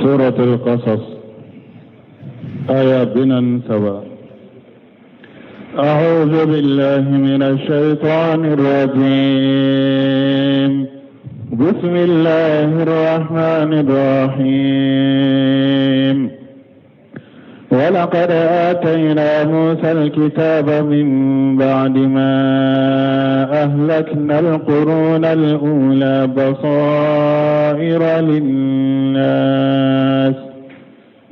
سورة القصص آية بنا سبا أعوذ بالله من الشيطان الرجيم بسم الله الرحمن الرحيم ولقد آتينا موسى الكتاب من بعد ما أهلكنا القرون الأولى بصائر للناس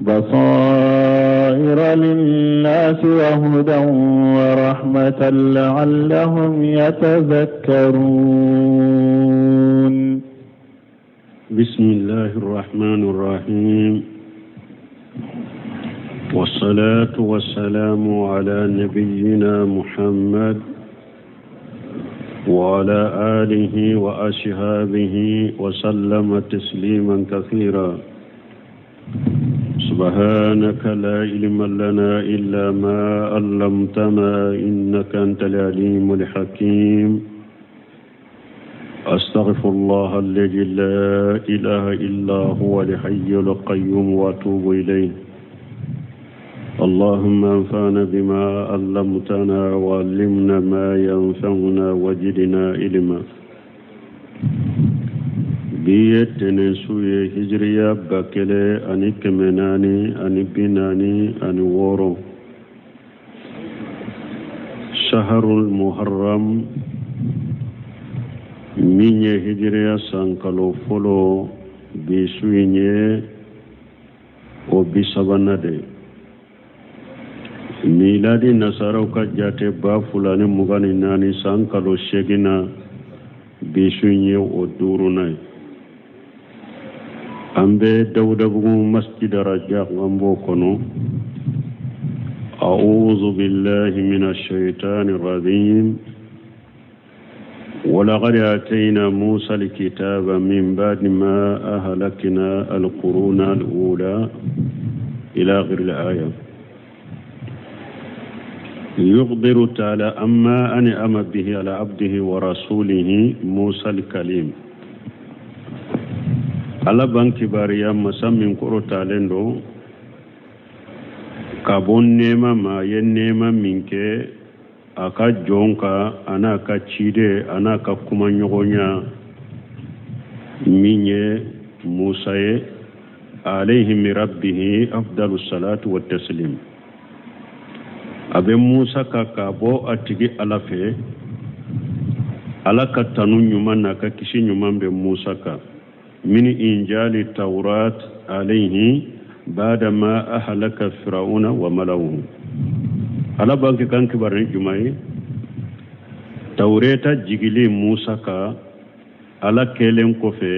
بصائر للناس وهدى ورحمة لعلهم يتذكرون. بسم الله الرحمن الرحيم، والصلاة والسلام على نبينا محمد وعلى آله وأصحابه وسلم تسليما كثيرا. سبحانك لا علم لنا إلا ما علمتنا إنك أنت العليم الحكيم. أستغفر الله الذي لا إله إلا هو الحي القيوم وأتوب إليه. اللهم انفعنا بما علمتنا وعلمنا ما ينفعنا وزدنا علما. Bi ye tɛnɛnsu ye, hijiriya 1446, saharul muharram, min ye hijiriya san kalo fɔlɔ, bi su in ye o 30nan de ye. Miladi nasaraw ka jate 2024 san kalo seeginnan, bi su in ye o duurunan ye. An bɛ Dawudabugu Masjid Rajak, an b'o kɔnɔ. أعوذ بالله من الشيطان الرجيم. ولقد آتينا موسى الكتاب من بعد ما أهلكنا القرون الأولى إلى آخر الآية. يخبر تعالى عما أنعم به على عبده ورسوله موسى الكليم. Ala b'an kibaruya masa min kɔrɔtalen don ka bɔ nɛɛma ma, a ye nɛɛma min kɛ a ka jɔn kan, a n'a ka ciden, a n'a ka kumaɲɔgɔnya min ye Musa ye, alayhi min rabbihi afdalu salatu wa taslim. A bɛ Musa kan ka bɔ a tigi Ala fɛ, Ala ka tanu ɲuman n'a ka kisi ɲuman bɛ Musa kan. Min injali tawrat alayhi badama ahlaka firauna wa malawuhu. Ala b'an kɛ k'an kibaru ni juma ye, Tawureta jigili Musa kan, Ala kɛlen kɔfɛ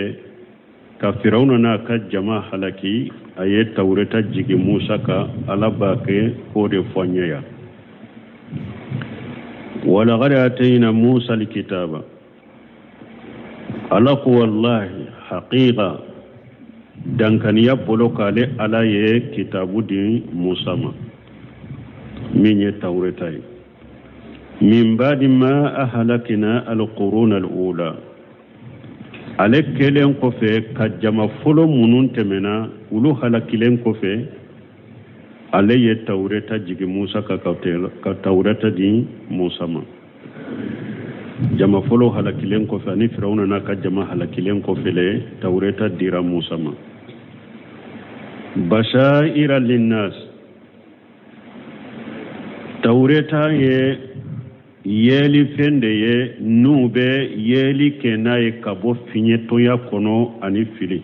ka Firawuna n'a ka jama halaki, a ye Tawureta jigi Musa kan. Ala b'a kɛ k'o de fɔ an ye yan. Walaqad atayna Musa alkitaba. Ala ko wallahi, haqiqa, dankaniya bolo k'ale Ala ye kitabu di Musa ma, min ye Tawureta ye. Min badi ma ahalakina alquruna alula, ale kɛlen kɔfɛ ka jama fɔlɔ minnu tɛmɛna, olu halakilen kɔfɛ, ale ye Tawureta jigi Musa kan, ka Tawureta di Musa ma. Jama fɔlɔ halakilen kɔfɛ ani Firawuna n'a ka jama halakilen kɔfɛ le Tawureta dira Musa ma. Basaira linnas, Tawureta ye yeelifɛn de ye n'u bɛ yeeli kɛ n'a ye ka bɔ fiɲɛtɔya kɔnɔ ani fili.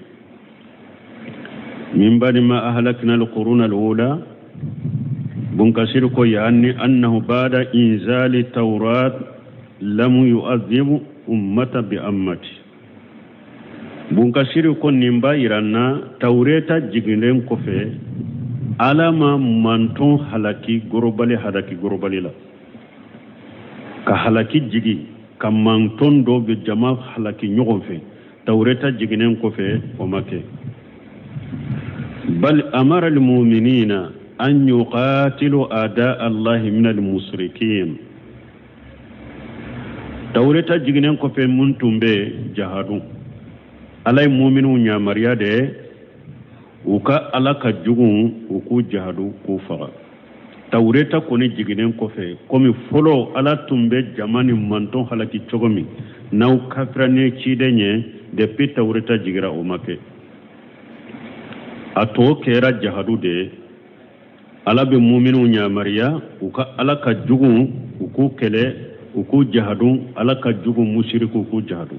Min badi ma ahlakna alquruna alula, Bun Kasir ko yaani annahu bada inzali tawrat lam yu'adhibu ummata bi ammati. Bun Kasir ko nin b'a yira an na, Tawureta jiginnen kɔfɛ, Ala ma manton halaki gorobali halaki gorobali la, ka halaki jigi ka manton dɔ bɛ jama halaki ɲɔgɔn fɛ. Tawureta jiginnen kɔfɛ, o ma kɛ. Bal amara almuminina an yuqatilu ada allahi min almusrikin. Tawureta jiginnen kɔfɛ, mun tun bɛ jahadu? Ala ye muminiw yamaruya de U ka Ala ka juguw u k'u jahadu k'u faga. Tawureta kɔni jiginnen kɔfɛ, komi fɔlɔ Ala tun bɛ jama ni mantɔn halaki cogo min, n'aw kafira ni ciden ye, depuis Tawureta jigira o ma kɛ. A tɔ kɛra jahadu de ye. Ala bɛ muminw yamariya u ka Ala ka juguw u k'u kɛlɛ, u k'u jahadu, Ala ka jugu musiriku k'u jahadu.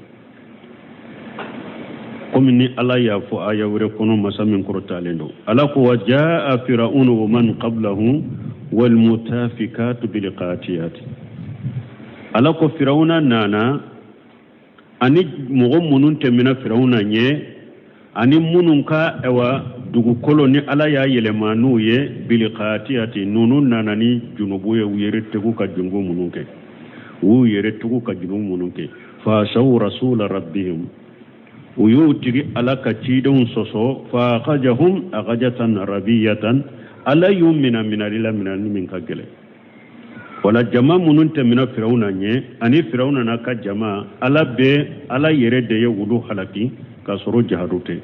Komi ni Ala y'a fɔ aya wɛrɛ kɔnɔ masa min kɔrɔtalen don, Ala ko wa jaa firaunu wa man qablahu wal mutafikatu bil qatiyati. Ala ko Firawuna nana ani mɔgɔ minnu tɛmɛna Firawuna ɲɛ ani minnu ka awa dugukolo ni Ala y'a yɛlɛma n'u ye bil qatiyati, ninnu nana ni junubu ye, u yɛrɛ tegu ka junubu minnu kɛ, u yɛrɛ tugu ka junubu minnu kɛ. Fa asaw rasula rabbihim, u y'u tigi Ala ka cidenw sɔsɔ. Fa akhajahum akhajatan rabiyatan, Ala y'u mina minali la minali min ka gɛlɛn. Wala jama minnu tɛmɛna Firawuna ɲɛ ani Firawuna n'a ka jama, Ala bɛ Ala yɛrɛ de ye olu halaki k'a sɔrɔ jahadu tɛ.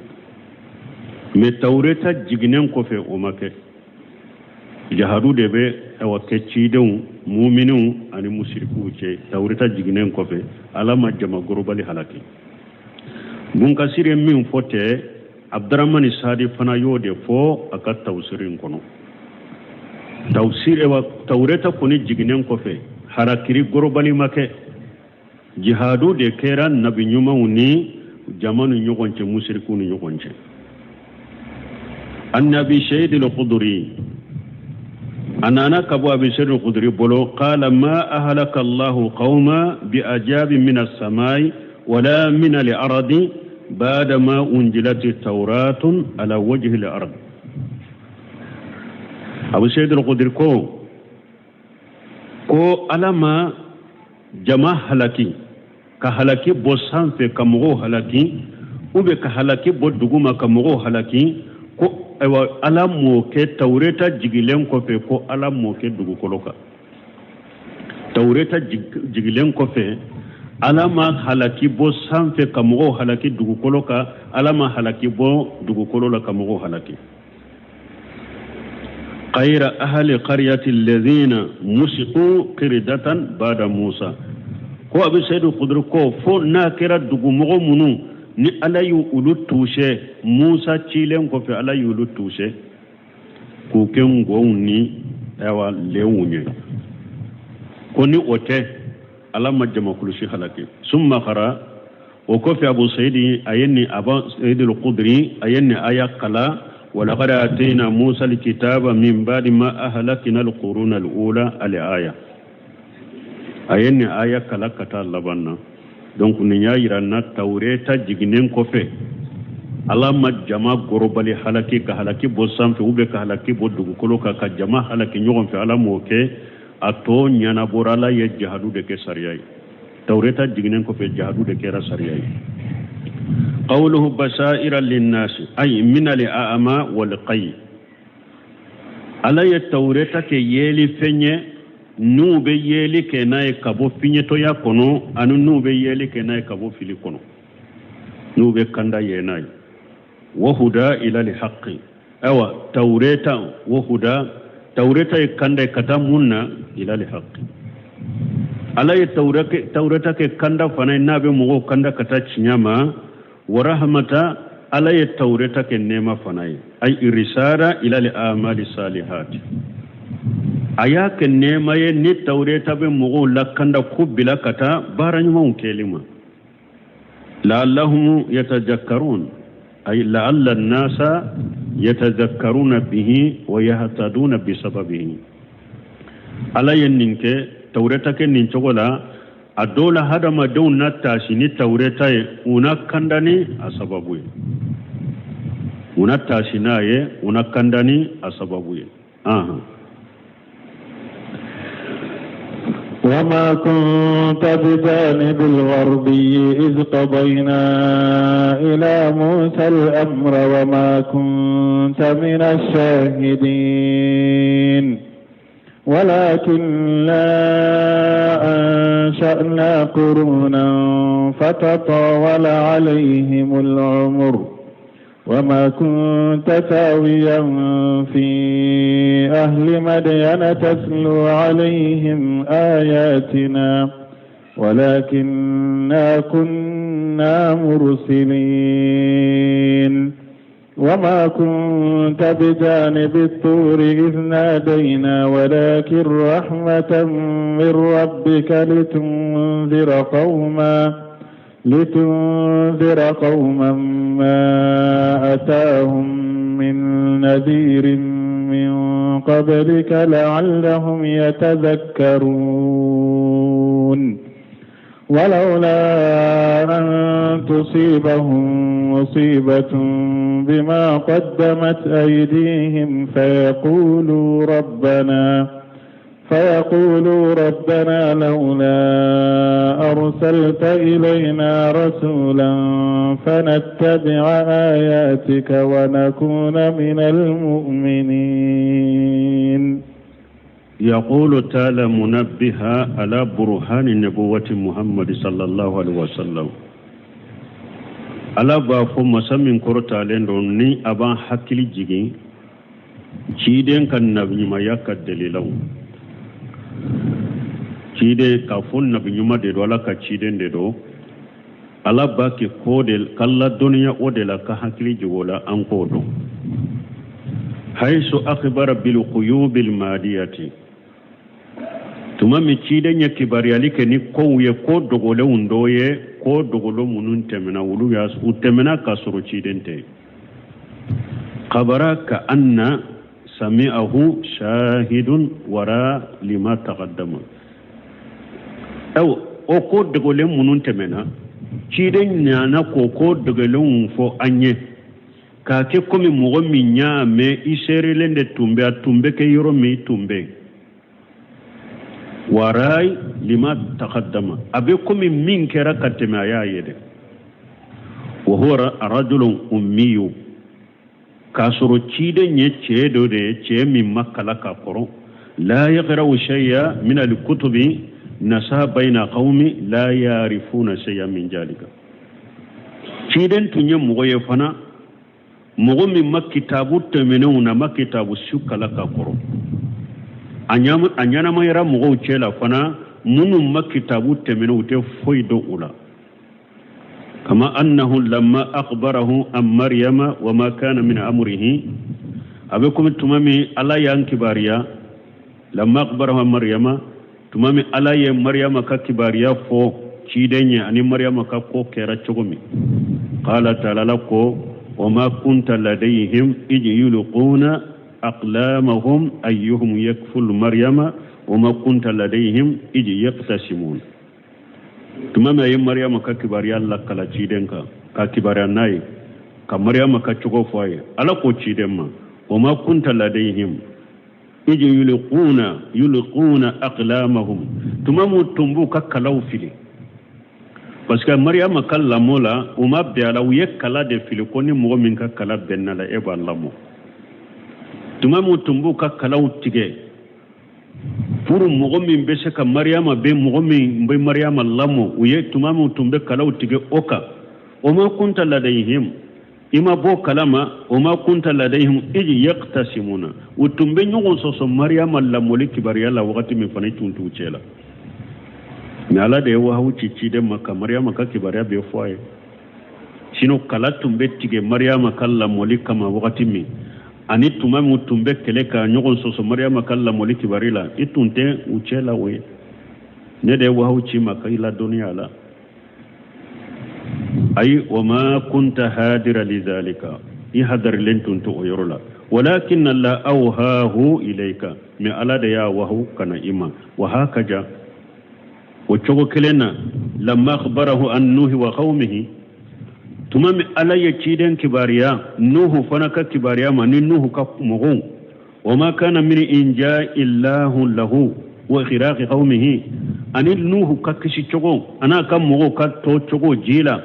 Mais Tawureta jiginnen kɔfɛ o ma kɛ. Jahadu de bɛ awa kɛ cidenw, muminiw ani musirikuw cɛ. Tawureta jiginnen kɔfɛ Ala ma jama gorobali halaki. Bunkasiri ye min fɔ tɛ, Abdaramani Sadi fana y'o de fɔ a ka tawusiri in kɔnɔ. Tawusiri awa Tawureta kɔni jiginnen kɔfɛ harakiri gorobali ma kɛ. Jihadu de kɛra nabi ɲumanw ni jama ni ɲɔgɔn cɛ, musirikuw ni ɲɔgɔn cɛ. An Abi Said al-Khudri, a nana ka bɔ Abi Said al-Khudri bolo, qala ma ahlaka Allahu qawma bi ajabi min as-samai wala min al-ardi ba'da ma unjilat at-tauratun ala wajhi al-ard. Abu Said al-Khudri ko ko Ala ma jama halaki ka halaki bɔ sanfɛ ka mɔgɔw halaki ou bien ka halaki bɔ duguma ka mɔgɔw halaki, ko ayiwa Ala m'o kɛ Tawureta jigilen kɔfɛ, ko Ala m'o kɛ dugukolo kan. Tawureta jigilen kɔfɛ Ala ma halaki bɔ sanfɛ ka mɔgɔw halaki dugukolo kan, Ala ma halaki bɔ dugukolo la ka mɔgɔw halaki. Khayra ahli qaryati alladhina musiqu qirdatan ba'da Musa. Ko Abu Said Khudri ko fo n'a kɛra dugumɔgɔ minnu ni Ala y'u olu touché Musa cilen kɔfɛ, Ala y'olu touché k'u kɛ ngɔnw ni ayiwa lenw ye, ko ni o tɛ Ala ma jamakulusi halaki. Summa qara, o kɔfɛ Abu Saidi a ye nin, Abu Saidi al-Khudri a ye nin aya kala, walaqad atayna Musa al-kitaba min ba'di ma ahlakna al-quruna al-ula al-aya. A ye nin aya kala ka taa laban na. Donc nin y'a yira na Tawureta jiginnen kɔfɛ Ala ma jama gorobali halaki ka halaki bɔ sanfɛ ou bien ka halaki bɔ dugukolo kan ka jama halaki ɲɔgɔn fɛ, Ala m'o kɛ. A tɔ ɲɛnabɔra, Ala ye jahadu de kɛ sariya ye. Tawureta jiginnen kɔfɛ jahadu de kɛra sariya ye. Qawluhu basaira linnasi ay min al-a'ma wal qayy. Ala ye Tawureta kɛ yeli fɛn ye n'u bɛ yeli kɛ n'a ye ka bɔ fiɲɛtɔya kɔnɔ ani n'u bɛ yeli kɛ n'a ye ka bɔ fili kɔnɔ, n'u bɛ kanda ye n'a ye. Wa huda ila al-haqqi, ayiwa Tawureta wa huda, Tawureta ye kanda ye ka taa mun na? Ila al-haqqi. Ala ye Tawureta kɛ kanda fana ye n'a bɛ mɔgɔw kanda ka taa tiɲɛ ma. Wa rahmata, Ala ye Tawureta kɛ nɛɛma fana ye, ay irisada ila al-amali salihati. A y'a kɛ nɛɛma ye ni Tawureta bɛ mɔgɔw lakanda k'u bila ka taa baara ɲumanw kɛli ma. La'allahum yatazakkarun ay la'alla an-nasa yatazakkaruna bihi wa yahtaduna bisababihi. Ala ye nin kɛ Tawureta kɛ nin cogo la, a dɔw la hadamadenw na taasi ni Tawureta ye, u na kanda ni a sababu ye, u na taasi n'a ye, u na kanda ni a sababu ye. وما كنت بجانب الغربي إذ قضينا إلى موسى الأمر وما كنت من الشاهدين ولكننا أنشأنا قرونا فتطاول عليهم العمر وما كنت ثاويا في أهل مدين تتلو عليهم آياتنا ولكننا كنا مرسلين. وما كنت بجانب الطور إذ نادينا ولكن رحمة من ربك لتنذر قوما ما أتاهم من نذير من قبلك لعلهم يتذكرون. ولولا أن تصيبهم مصيبة بما قدمت أيديهم فيقولوا ربنا لولا أرسلت إلينا رسولا فنتبع آياتك ونكون من المؤمنين. يقول تعالى منبها على برهان نبوة محمد صلى الله عليه وسلم. Ala b'a fɔ masa min kɔrɔtalen don ni a b'an hakili jigin ciden ka nabiɲumanya ka dalilaw, ciden k'a fɔ nabiɲuman de don, Ala ka ciden de don. Ala b'a kɛ ko de k'an ladɔnniya o de la, ka hakili jigin o la, an k'o dɔn. Haisu akhbara bil quyubil madiyati, tuma min ciden ye kibaruyali kɛ ni kow ye, ko dogolenw dɔ ye, ko dogolen minnu tɛmɛna, olu y'a u tɛmɛna k'a sɔrɔ ciden tɛ. Khabara ka anna sami'ahu shahidun wara lima taqaddama. Aw o ko dogolen minnu tɛmɛna, ciden nana k'o ko dogolenw fɔ an ye k'a kɛ komi mɔgɔ min y'a mɛn, i seerelen de tun bɛ, a tun bɛ kɛ yɔrɔ min, i tun bɛ. Waray lima taqaddama, a bɛ komi min kɛra ka tɛmɛ, a y'a ye dɛ. Wa huwa rajulun ummiyu, k'a sɔrɔ ciden ye cɛ dɔ de ye, cɛ min ma kalan ka kɔrɔ. La yaqra'u shay'a min al-kutubi nasa bayna qawmi la yarifuna shay'a min jalika. Ciden tun ye mɔgɔ ye fana, mɔgɔ min ma kitabu tɛmɛnenw na, ma kitabu su kalan ka kɔrɔ. A ɲɛnamayara mɔgɔw cɛ la fana minnu ma kitabu tɛmɛnenw, tɛ foyi dɔn u la. Kama annahu lamma akhbarahu an maryama wa ma kana min amrihi, a bɛ komi tuma min Ala y'an kibaruya, lamma akhbarahu an maryama, tuma min Ala ye Maryama ka kibaruya fɔ ciden ye ani Maryama ka ko kɛra cogo min. Qala ta'ala ko wa ma kunta ladayhim ij yulquna aqlamahum ayyuhum yakfulu maryama wa ma kunta ladayhim ij yaqtasimun. Tuma min a ye Maryama ka kibaruya lakala ciden kan, ka kibaruya n'a ye, ka Maryama ka cogo fɔ a ye, Ala ko ciden ma wa ma kunta ladayhim ij yulquna aqlamahum, tuma min tun b'u ka kalaw fili, parce que Maryama ka lamɔ la, u ma bɛn a la, u ye kala de fili ko ni mɔgɔ min ka kala bɛnna la, e b'a lamɔ. Tuma min tun b'u ka kalaw tigɛ pour mɔgɔ min bɛ se ka Maryama bɛ mɔgɔ min bɛ Maryama lamɔ, u ye tuma min tun bɛ kalaw tigɛ o kan, o ma kunta ladayhim, i ma bɔ kalama, o ma kunta ladayhim ij yaqtasimuna, u tun bɛ ɲɔgɔn sɔsɔ Maryama lamɔli kibaruya la wagati min fana, i tun t'u cɛ la. Mais Ala de ye wahawu ci ciden ma ka Maryama ka kibaruya bɛɛ fɔ a ye. Sinon kala tun bɛ tigɛ Maryama ka lamɔli kama wagati min, ani tuma min tun bɛ kɛlɛ ka ɲɔgɔn sɔsɔ Maryama ka lamɔli kibaruya la, i tun tɛ u cɛ la. O ye ne de ye wahawu ci ma ka i ladɔnniya a la. Ayi, wa ma kunta hadira lidhalika, i hadarilen tun tɛ o yɔrɔ la. Walakin Allah awhahu ilayka, mais Ala de y'a wahawu ka na i ma. Wa hakaja, o cogo kelen na, lamma akhbarahu an nuhi wa qaumihi, tuma min Ala ye ciden kibaruya Nuhu fana ka kibaruya ma ni Nuhu ka mɔgɔw, wa ma kana min inja illahu lahu wa khiraqi qaumihi, ani Nuhu ka kisi cogo an'a ka mɔgɔw ka to cogo ji la,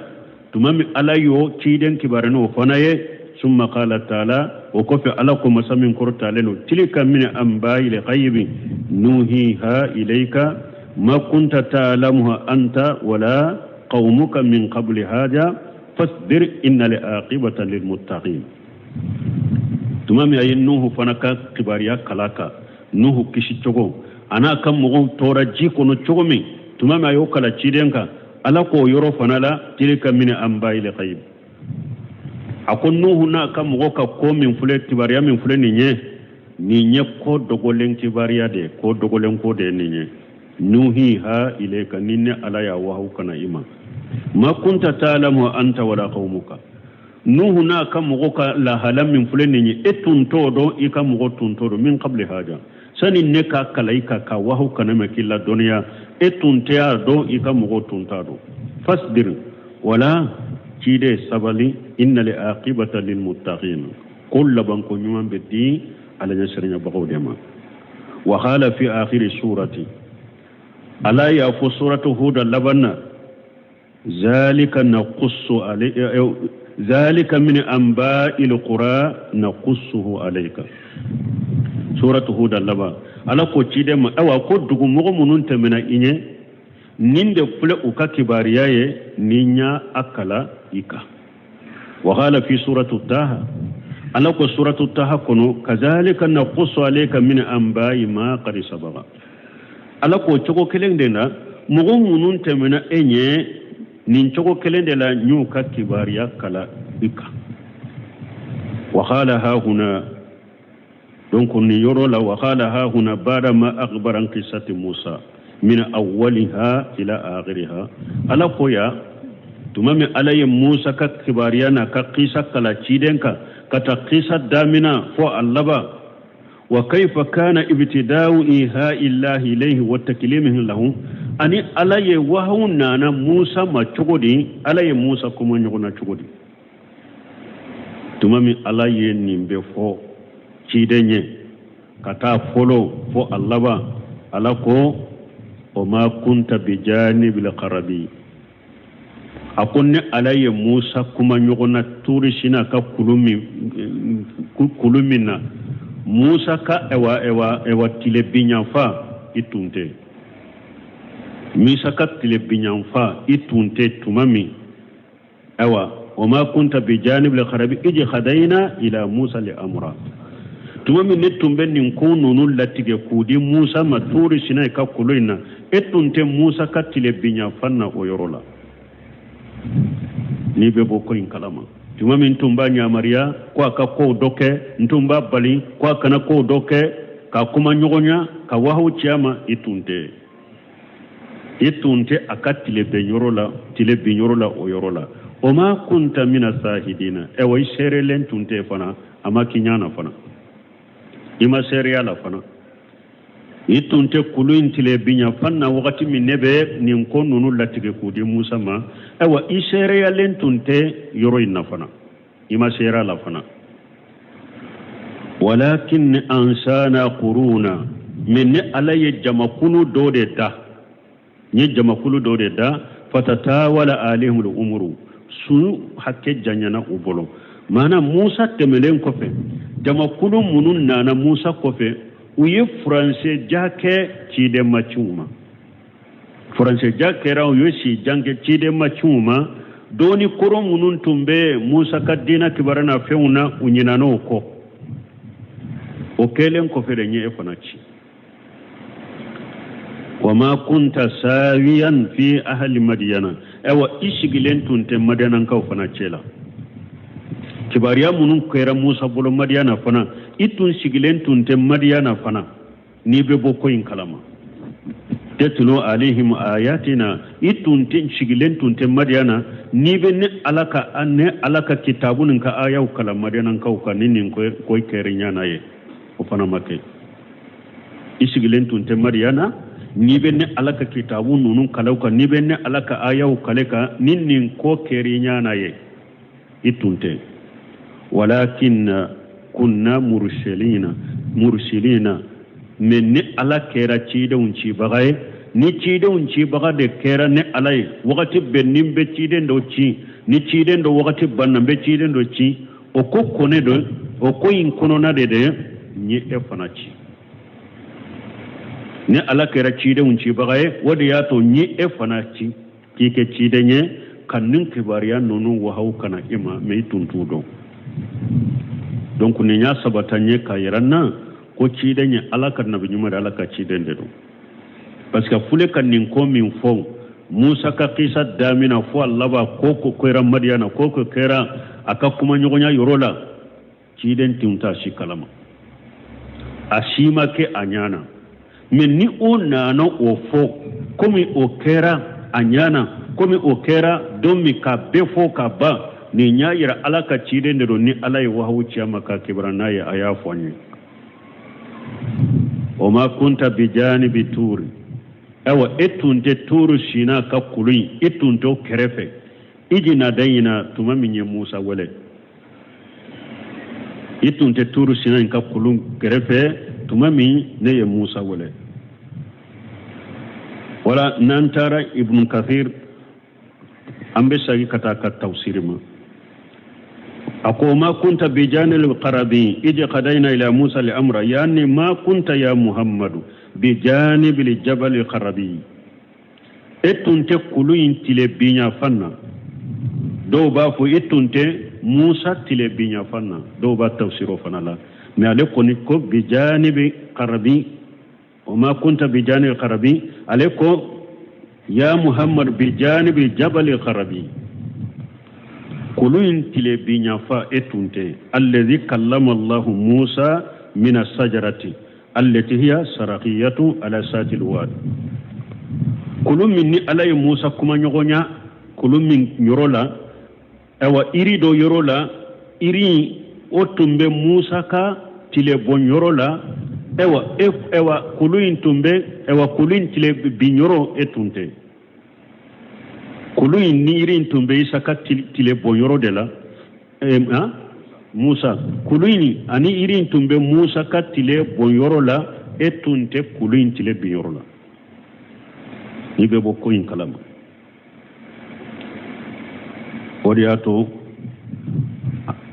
tuma min Ala y'o ciden kibaruya n'o fana ye. Summa qala ta'ala, o kɔfɛ Ala ko masa min kɔrɔtalen don, tilka min anba'il ghaibi nuhiha ilayka ma kunta ta'lamuha anta wala qaumuka min qabli hada. Fasbir innal aqibata lilmuttaqin. Tuma min a ye Nuhu fana ka kibariya kalan a kan, Nuhu kisi cogo a n'a ka mɔgɔw tora ji kɔnɔ cogo min, tuma min a y'o kalan ciden kan, Ala k'o yɔrɔ fana la tilka min anba'il ghayb. A ko Nuhu n'a ka mɔgɔw ka ko min filɛ, kibariya min filɛ nin ye, nin ye ko dogolen kibariya de ye, ko dogolen ko de ye nin ye. Nuhiha ilayka, ni ne Ala y'a wahawu ka na i ma. Ma kunta ta'lamu anta wala qaumuka. Nuhu n'a ka mɔgɔw ka lahala min filɛ nin ye, e tun t'o dɔn, i ka mɔgɔw tun t'o dɔn. Min qabli haja, sani ne k'a kalan i kan, ka wahawu ka na i ma k'i ladɔnniya, e tun tɛ a dɔn, i ka mɔgɔw tun t'a dɔn. Fasbir, wala ciden sabali, innal aqibata lilmuttaqin, ko labanko ɲuman bɛ di Ala ɲɛsiranyabagaw de ma. Wa qala fi akhiri surati, Ala y'a fɔ suratu Huda laban na, zalika naqussu alayka, zalika min anba'il qura naqussuhu alayka. Suratu Huda laban, Ala ko ciden ma, awa ko dugumɔgɔ minnu tɛmɛna i ɲɛ, nin de filɛ u ka kibariya ye, ni n y'a kalan i kan. Wa qala fi suratu Taha, Ala ko suratu Taha kɔnɔ, kazalika naqussu alayka min anba'i ma qad sabaqa. Ala k'o cogo kelen de la, mɔgɔ minnu tɛmɛna e ɲɛ, nin cogo kelen de la n y'u ka kibariya kalan i kan. Wa qala hahuna, donc nin yɔrɔ la, wa qala hahuna bada ma akhbara an qissati Musa min awwaliha ila akhiriha. Ala ko ya tuma min Ala ye Musa ka kibariya n'a ka kisa kalan ciden kan, ka taa kisa damina fo a laban, wa kaifa kana ibtida'u iha illahi ilayhi wa taklimihi lahu, ani Ala ye wahawu nana Musa ma cogo di, Ala ye Musa kuma ɲɔgɔn na cogo di. Tuma min Ala ye nin bɛɛ fɔ ciden ye ka taa fɔlɔ fo a laban, Ala ko o ma kunta bijanibil garabi, a ko ne Ala ye Musa kuma ɲɔgɔn na Turi Sina ka kulu min na, Musa ka ewa ewa ewa tilebinyanfa i tun tɛ, Musa ka tilebinyanfa i tun tɛ tuma min, awa wa ma kunta bijanibil garabi iji hadayina ila Musa li amra. Tuma min ne tun bɛ nin ko ninnu latigɛ k'u di Musa ma Turi Sina ka kulu in na, e tun tɛ Musa ka tilebinyanfan na o yɔrɔ la. N'i bɛ bɔ ko in kalama, tuma min n tun b'a yamaruya ko a ka kow dɔ kɛ, n tun b'a bali ko a kana kow dɔ kɛ, ka kuma ɲɔgɔnya, ka wahawu ci a ma, i tun tɛ, i tun tɛ a ka tilebin yɔrɔ la, tilebin yɔrɔ la o yɔrɔ la. O ma kunta mina sahidina, ɛwa i seerelen tun tɛ fana, a ma k'i ɲɛ na fana, i ma seereya la fana, i tun tɛ kulu in tilebinyanfan na wagati min ne bɛ nin ko ninnu latigɛ k'u di Musa ma, ayiwa i seereyalen tun tɛ yɔrɔ in na fana, i ma seereya la fana. Walakin ansana quruna, mais ne Ala ye jamakulu dɔ de da, n ye jamakulu dɔ de da, fatatawala alayhimul umuru, su hakɛ janyana u bolo. Maana Musa tɛmɛlen kɔfɛ, jamakulu minnu nana Musa kɔfɛ, u ye furancɛja kɛ ciden ma ci u ma, furancɛja kɛra, u ye si jan kɛ ciden ma ci u ma. Dɔɔni kɔrɔ minnu tun bɛ Musa ka diinɛ kibaruya n'a fɛnw na, u ɲinana o kɔ. O kɛlen kɔfɛ de n ye e fana ci. Wa ma kunta sawiyan fi ahli madiyana, ayiwa i sigilen tun tɛ madiyanakaw fana cɛ la. Kibaruya minnu kɛra Musa bolo Madiyana fana, i tun sigilen tun tɛ Madiyana fana, n'i bɛ bɔ ko in kalama. Tatlu alayhim ayatina, i tun tɛ sigilen tun tɛ Madiyana, n'i bɛ ne Ala ka, ne Ala ka kitabu nin ka ayaw kalan Madiyanakaw kan, ni nin ko kɛra ɲana ye, o fana ma kɛ. I sigilen tun tɛ Madiyana, n'i bɛ ne Ala ka kitabu ninnu kalan kan, n'i bɛ ne Ala ka ayaw kalan kan, ni nin ko kɛra ɲana ye, i tun tɛ. Walakin kunna mursilina, mursilina, mais ne Ala kɛra cidenw cibaga ye, ni cidenw cibaga de kɛra ne Ala ye. Wagati bɛɛ ni n bɛ ciden dɔ ci, ni ciden dɔ wagati banna, n bɛ ciden dɔ ci, o ko kɔnɛ don, o ko in kɔnɔna de de n ye e fana ci. Ne Ala kɛra cidenw cibaga ye, o de y'a to n ye e fana ci k'i kɛ ciden ye. ka nin kibaruya ninnu wahawu ka na i ma, mais i tun t'u dɔn. Donc nin y'a sabata n ye k'a yira n na ko ciden ye Ala ka nabi ɲuman de, Ala ka ciden de don, parce que fule ka nin ko min fɔ Musa ka kisa damina fo a laban, ko ko kɛra Madiyana, ko ko kɛra a ka kumaɲɔgɔnya yɔrɔ la, ciden tun t'a si kalama, a si ma kɛ a ɲɛ na. Mais ni o nana o fɔ komi o kɛra a ɲɛ na, komi o kɛra don min k'a bɛɛ fɔ ka ban, nin y'a yira Ala ka ciden de don ni Ala ye wahawu ci a ma ka kibaruya n'a ye, a y'a fɔ an ye. O ma kunta bijanibi turi, ayiwa e tun tɛ Turu Sina ka kulu in, e tun t'o kɛrɛfɛ, iji nadayina, tuma min ye Musa wele, i tun tɛ Turu Sina in ka kulu kɛrɛfɛ tuma min ne ye Musa wele. Wala n'an taara Ibn Kathir, an bɛ segin ka taa ka tafsiri ma, a ko ma kunta bijanil qarabi iji qadayna ila Musa li amra, yani ma kunta ya Muhammadu bijanibil jabal qarabi, e tun tɛ kulu in tile binyanfan na. Dɔw b'a fɔ e tun tɛ Musa tile binyanfan na, dɔw b'a tafsiro fana la, mais ale kɔni ko bijanibi qarabi, o ma kunta bijanibi qarabi, ale ko ya Muhammad bijanibi jabali qarabi, kulu in tile binyanfan e tun tɛ, allazi kallama Allahu Musa mina sajarati allati hiya sarakiyatu ala satil wad, kulu min ni Ala ye Musa kuma ɲɔgɔnya kulu min yɔrɔ la, ayiwa iri dɔ yɔrɔ la, iri o tun bɛ Musa ka tile bɔ yɔrɔ la, ayiwa e ayiwa kulu in tun bɛ, ayiwa kulu in tile bin yɔrɔ e tun tɛ, kulu in ni iri in tun bɛ Isa ka tile bɔ yɔrɔ de la, Musa kulu in ani iri in tun bɛ Musa ka tile bɔ yɔrɔ la, e tun tɛ kulu in tile bin yɔrɔ la. N'i bɛ bɔ ko in kalama, o de y'a to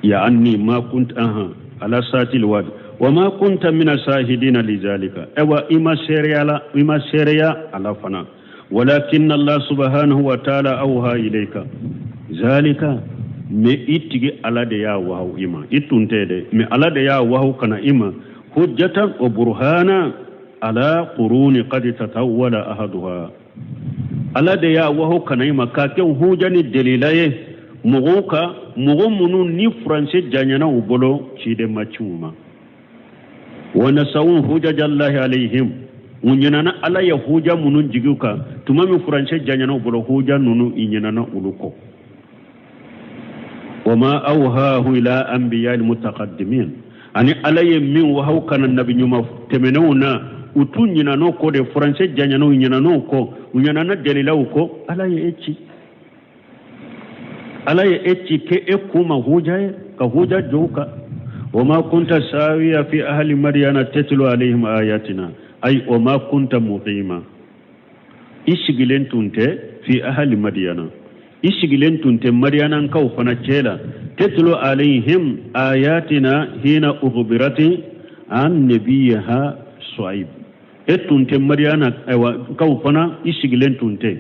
yaani ma kunta aha ala satil wadi wa ma kunta mina sahidina lizalika, ayiwa i ma seereya la, i ma seereya a la fana, walakin Allah subhanahu wa ta'ala awha ilayka zalika, mais i tigi Ala de y'a wahawu i ma, i tun tɛ dɛ, mais Ala de y'a wahawu ka na i ma, hujjatan wa burhana ala quruni qad tatawwala ahaduha, Ala de y'a wahawu ka na i ma k'a kɛ huja ni delila ye mɔgɔw kan, mɔgɔ minnu ni furancɛ janyana u bolo, ciden ma ci u ma, wa nasawu hujajallahi alayhim, u ɲinana Ala ye huja minnu jigi u kan tuma min furancɛ janyana u bolo, huja ninnu i ɲinana olu kɔ. Wa ma awhahu ila anbiya'il mutaqaddimin, ani Ala ye min wahawu ka na nabi ɲuman tɛmɛnenw na, u tun ɲinan'o kɔ de, furancɛ janyana u ɲinan'o kɔ, u ɲinana dalilaw kɔ, Ala ye e ci, Ala ye e ci kɛ e k'u ma huja ye, ka huja jɔ u kan. Wa ma kunta sawiya fi ahli madiyana tatlu alayhim ayatina, ay wa ma kunta muqima, i sigilen tun tɛ fi ahli madiyana, i sigilen tun tɛ madiyanankaw fana cɛ la, tatlu alayhim ayatina hina ukhbirati an nabiyiha Suaib, e tun tɛ madiyana ayiwa kaw fana, i sigilen tun tɛ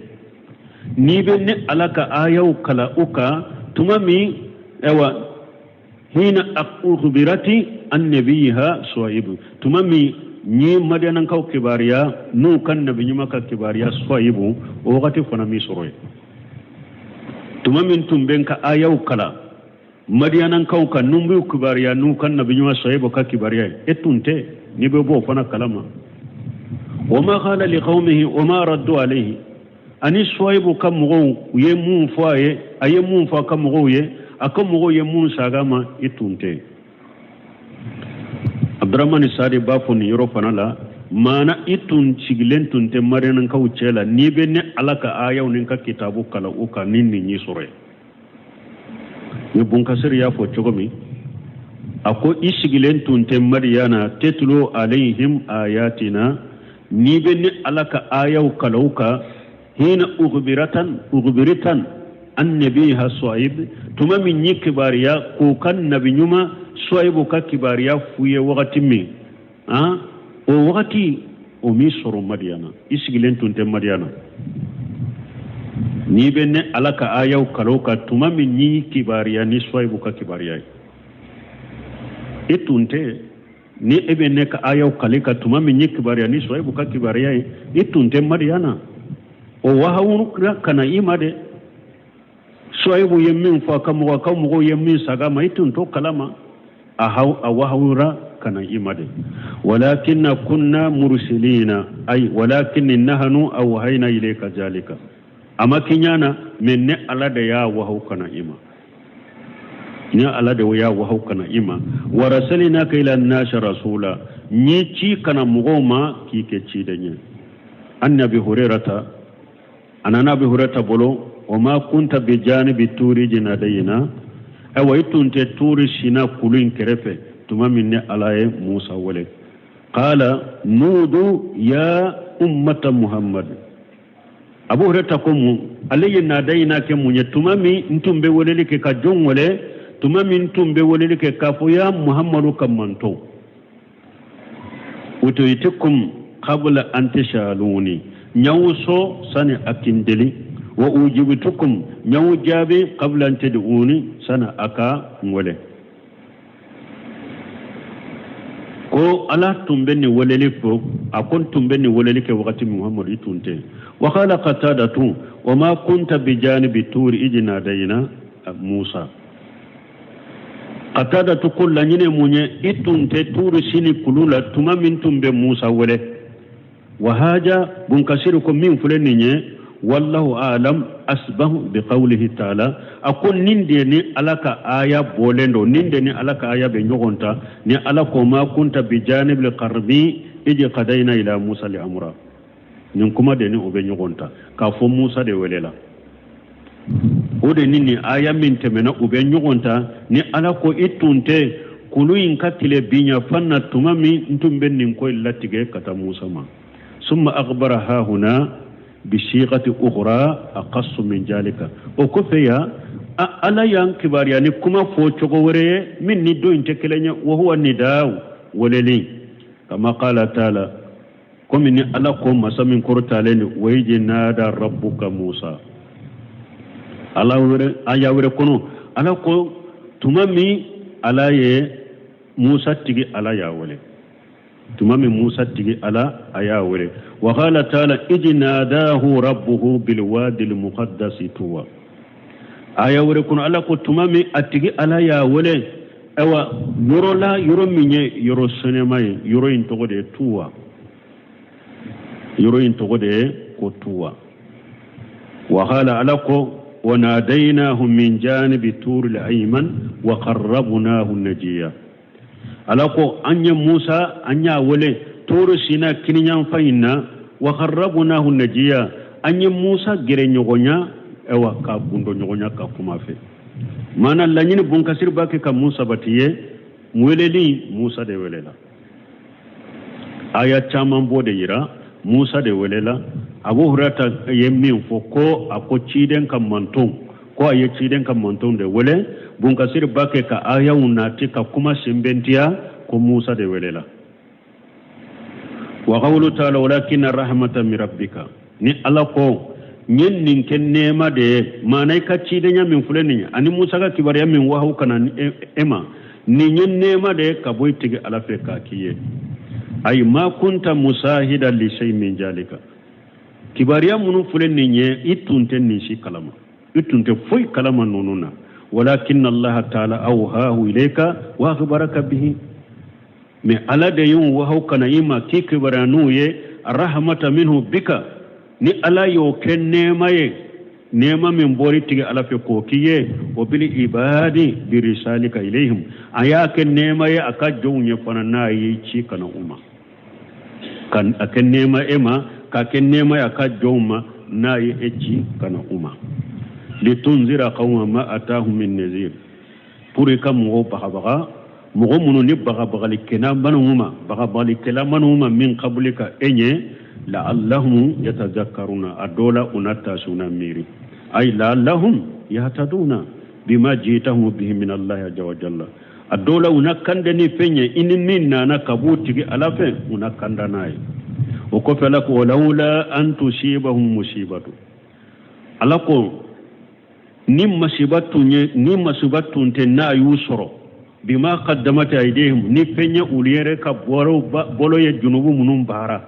n'i bɛ ne Ala ka ayaw kalan u kan tuma min, ayiwa hina ukhbirati an nabiyiha Suaib, tuma min n ye madiyanankaw kibaruya n'u ka nabi ɲuman ka kibaruya Suaibu, o wagati fana m'i sɔrɔ yen, tuma min tun bɛ n ka ayaw kalan madiyanankaw kan n'u b'u kibaruya n'u ka nabi ɲuman Suaibu ka kibaruya ye, e tun tɛ n'i bɛ bɔ o fana kalama. Wa ma qala liqawmihi wa ma raddu alayhi, ani Suaibu ka mɔgɔw u ye mun fɔ a ye, a ye mun fɔ a ka mɔgɔw ye, a ka mɔgɔw ye mun saga ma, i tun tɛ. Abdurahmani Sadi b'a fɔ nin yɔrɔ fana la, maana i tun sigilen tun tɛ madiyanankaw cɛ la n'i bɛ ne Ala ka ayaw ni n ka kitabu kalan u kan ni nin y'i sɔrɔ yen. Ni Bunkasiri y'a fɔ cogo min, a ko i sigilen tun tɛ Madiyana tetulu alayhim ayatina, n'i bɛ ne Ala ka ayaw kalan u kan, hina ukhbiratan ukhbiritan an nabiha Suaib, tuma min ye kibaruya k'u ka nabi ɲuman Suaibu ka kibaruya f'u ye wagati min, o wagati o m'i sɔrɔ Madiyana, i sigilen tun tɛ Madiyana. N'i bɛ ne Ala ka ayaw kali o kan tuma min n y'i kibaruya ni Suwayibu ka kibaruya ye, e tun tɛ. Ni e bɛ ne ka ayaw kali kan tuma min n y'i kibaruya ni Suwayibu ka kibaruya ye, i tun tɛ Madiyana. O wahawura ka na i ma dɛ. Suwayibu ye min fɔ a ka mɔgɔ, a ka mɔgɔw ye min saga ma, i tun t'o kalama. A wahawura ka na i ma dɛ. Walakinna kunna mursilina, ay walakin nahnu awhayna ilayka zalika. A ma k'i ɲɛ na, mais ne Ala de y'a wahaw ka na i ma. Ne Ala de y'a wahaw ka na i ma. Wa arsalnaka ila nasi rasula, n y'i ci ka na mɔgɔw ma k'i kɛ ciden ye. An Abi Hurairata, a nana Abi Hurairata bolo, wa ma kunta bi janibi turi iz nadayna, ayiwa i tun tɛ turi sina kulu in kɛrɛfɛ tuma min ne Ala ye Musa wele. Qala nudu ya ummata Muhammad. Abu Hurairata ko mun ale ye nadayna kɛ mun ye tuma min n tun bɛ weleli kɛ ka jɔn wele, tuma min n tun bɛ weleli kɛ k'a fɔ ya Muhammadu ka mantɔn, utuitukum qabla an tasaluni, n y'aw sɔn sani a ka n deli, wa ujibtukum, n y'aw jaabi qabla an tad'uni, sani a ka n wele. Ko Ala tun bɛ nin weleli fɔ, a ko n tun bɛ nin weleli kɛ wagati min Muhammadu i tun tɛ. Wa qala Qatadatu wa ma kunta bijanibi turi iz nadayna Musa. Qatadatu ko laɲini mun ye, i tun tɛ turu sini kulu la tuma min tun bɛ Musa wele. Wa haja Bunkasiri ko min filɛ nin ye, wallahu alam asbahu bi qawlihi ta'ala, a ko nin de ni Ala ka aya bɔlen don, nin de ni Ala ka aya bɛ ɲɔgɔn ta, ni Ala ko ma kunta bi janibil qarbi ij qadayna ila Musa li amra. Nin kuma de ni o bɛ ɲɔgɔn ta k'a fɔ Musa de welela. O de ni nin aya min tɛmɛna u bɛ ɲɔgɔn ta, ni Ala ko i tun tɛ kulu in ka tile binyanfan na tuma min n tun bɛ nin ko in latigɛ ka taa Musa ma. Summa akhbara hahuna bisighati ukhra aqassu min jalika. O kɔfɛ yan Ala y'an kibaruya ni kuma fɔ cogo wɛrɛ ye min ni dɔ in tɛ kelen ye, wa huwa nidaw weleli, kama qala ta'ala, komi ni Ala ko masa min kɔrɔtalen don, wa iz nada rabbuka Musa. Ala wɛrɛ aya wɛrɛ kɔnɔ, Ala ko tuma min Ala ye Musa tigi Ala y'a wele, tuma min Musa tigi Ala a y'a wele. Wa qala ta'ala iz nadahu rabbuhu bil wadi al muqaddasi tuwa. Aya wɛrɛ kɔnɔ, Ala ko tuma min a tigi Ala y'a wele, ayiwa yɔrɔ la, yɔrɔ min ye yɔrɔ senuma ye, yɔrɔ in tɔgɔ de ye Tuwa, yɔrɔ in tɔgɔ de ye ko Tuwa. Wa qala Ala ko wa nadaynahu min janibi turi al-ayman wa qarrabnahu najiya. Ala ko an ye Musa an y'a wele turu sina kiniyanfan in na, wa qarrabnahu najiya, an ye Musa gɛrɛ ɲɔgɔnya, ayiwa ka gundo ɲɔgɔnya ka kuma fɛ. Maana laɲini Bunkasiri b'a kɛ ka mun sabati ye, weleli Musa de welela. Aya caman b'o de yira Musa de welela. Abu Hurairata ye min fɔ ko a ko ciden ka manton, ko a ye ciden ka manton de wele. Bunkasiri b'a kɛ ka ayaw nati ka kuma sɛnbɛntiya ko Musa de welela. Wa qawlu ta'ala walakinna rahmatan min rabbika, ni Ala ko n ye nin kɛ nɛɛma de ye, maana i ka cidenya min filɛ nin ye ani Musa ka kibaruya min wahawu ka na e ma, nin ye nɛɛma de ye ka bɔ i tigi Ala fɛ k'a k'i ye. Ayi ma kunta musahida li shay min jalika, kibaruya minnu filɛ nin ye i tun tɛ nin si kalama, i tun tɛ foyi kalama ninnu na. Walakin Allah ta'ala awhahu ilayka wa akhbaraka bihi, mais Ala de y'u wahawu ka na i ma k'i kibaruya n'u ye, rahmata minhu bika, ni Ala y'o kɛ nɛɛma ye, nɛɛma min bɔr'i tigi Ala fɛ k'o k'i ye, o bil ibadi bi risalika ilayhim, a y'a kɛ nɛɛma ye a ka jɔnw ye fana n'a y'i ci ka na u ma, ka a kɛ nɛɛma e ma, k'a kɛ nɛɛma ye a ka jɔnw ma n'a ye e ci ka na u ma. Litunzira qawma ma atahum min nazir, pour i ka mɔgɔw bagabaga, mɔgɔ minnu ni bagabagalikɛla minnu ma, bagabagalikɛla minnu ma min kabulika e ɲɛ, la'allahum yatazakkaruna, a dɔ la u na taasi, u na miiri, ay la'allahum yahtaduna bima jitahum bihi min Allahi azza wa jalla, a dɔ la u na kanda ni fɛn ye i ni min nana ka b'u tigi Ala fɛ, u na kanda n'a ye. O kɔfɛ Ala ko walawla an tusibahum musibatu, Ala ko ni masiba tun ye ni masiba tun tɛ n'a y'u sɔrɔ bima qaddamat aydihim ni fɛn ye olu yɛrɛ ka bolo ye junubu minnu baara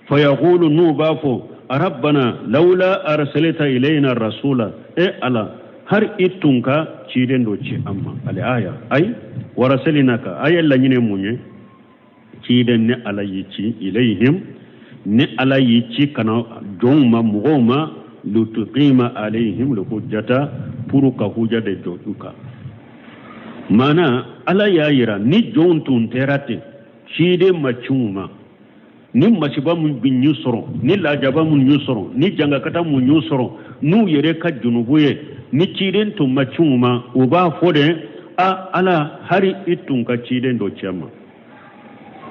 fayaqulu n'u b'a fɔ rabbana lawla arsalta ilayna rasula e ala hari i tun ka ciden dɔ ci an ma al aya ay warasalinaka aya laɲini mun ye ciden ni ala y'i ci ilayhim ni ala y'i ci ka na jɔnw ma mɔgɔw ma lituqima alayhim lhujjata pour ka huja de jɔ u kan maana ala y'a yira ni jɔnw tun tɛra ten ciden ma ci u ma ni masiba min bin y'u sɔrɔ ni lajaba min y'u sɔrɔ ni jangakata mun y'u sɔrɔ n'u yɛrɛ ka junubu ye ni ciden tun ma ci u ma u b'a fɔ de a ala hari i tun ka ciden dɔ ci an ma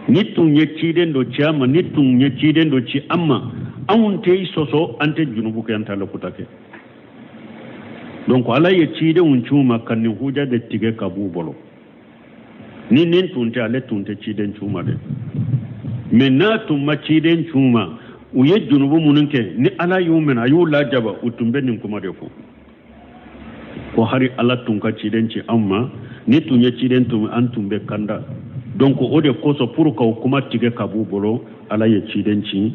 n'i tun ye ciden dɔ ci an ma n'i tun ye ciden dɔ ci an ma anw tɛ i sɔsɔ an tɛ junubu kɛ an tɛ alakuta kɛ donc ala ye cidenw ci u ma ka nin huja de tigɛ ka b'u bolo ni nin tun tɛ ale tun tɛ ciden ci u ma dɛ mais n'a tun ma ciden ci u ma u ye junubu minnu kɛ ni ala y'u minɛ a y'u lajaba u tun bɛ nin kuma de fɔ ko hari ala tun ka ciden ci an ma n'i tun ye ciden tun an tun bɛ kanda donc o de kosɔn pour ka o kuma tigɛ ka b'u bolo ala ye ciden ci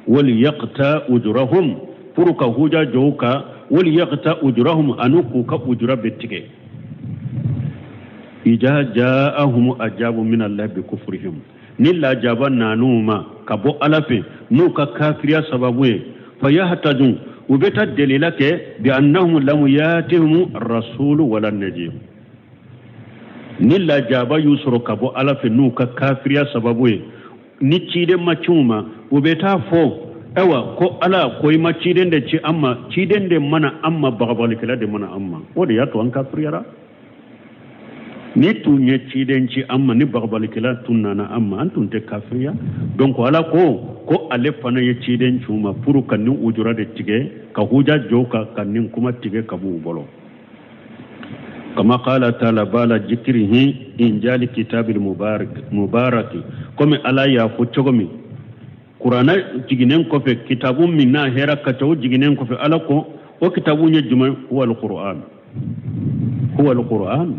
waliyaqta ujurahum pour ka huja jɔ u kan waliyaqta ujurahum ani k'u ka ujura bɛ tigɛ ija jaahum ajabu min allah bi kufrihim ni lajaba nan'u ma ka bɔ ala fɛ n'u ka kafiriya sababu ye fayahtaju u bɛ taa delila kɛ bi annahum lam yatihum rasulu wala nadir ni lajaba y'u sɔrɔ ka bɔ ala fɛ n'u ka kafiriya sababu ye ni ciden ma ci u ma u bɛ taa fɔ ayiwa ko ala ko i ma ciden de ci an ma ciden de ma na an ma bagabagalikɛla de ma na an ma o de y'a to an kafiriyara n'i tun ye ciden ci an ma ni bagabalikɛla tun nana an ma an tun tɛ kafiriya donc ala ko ko ale fana ye ciden ci u ma pour ka nin ujura de tigɛ ka huja jɔ u kan ka nin kuma tigɛ ka b'u bolo kama qala taala ba'da zikrihi inzali kitabil mubarak mubaraki komi ala y'a fɔ cogo min kuranɛ jiginnen kɔfɛ kitabu min n'a hɛrɛ ka ca o jiginnen kɔfɛ ala ko o kitabu ye jumɛn huwa alquran huwa alquran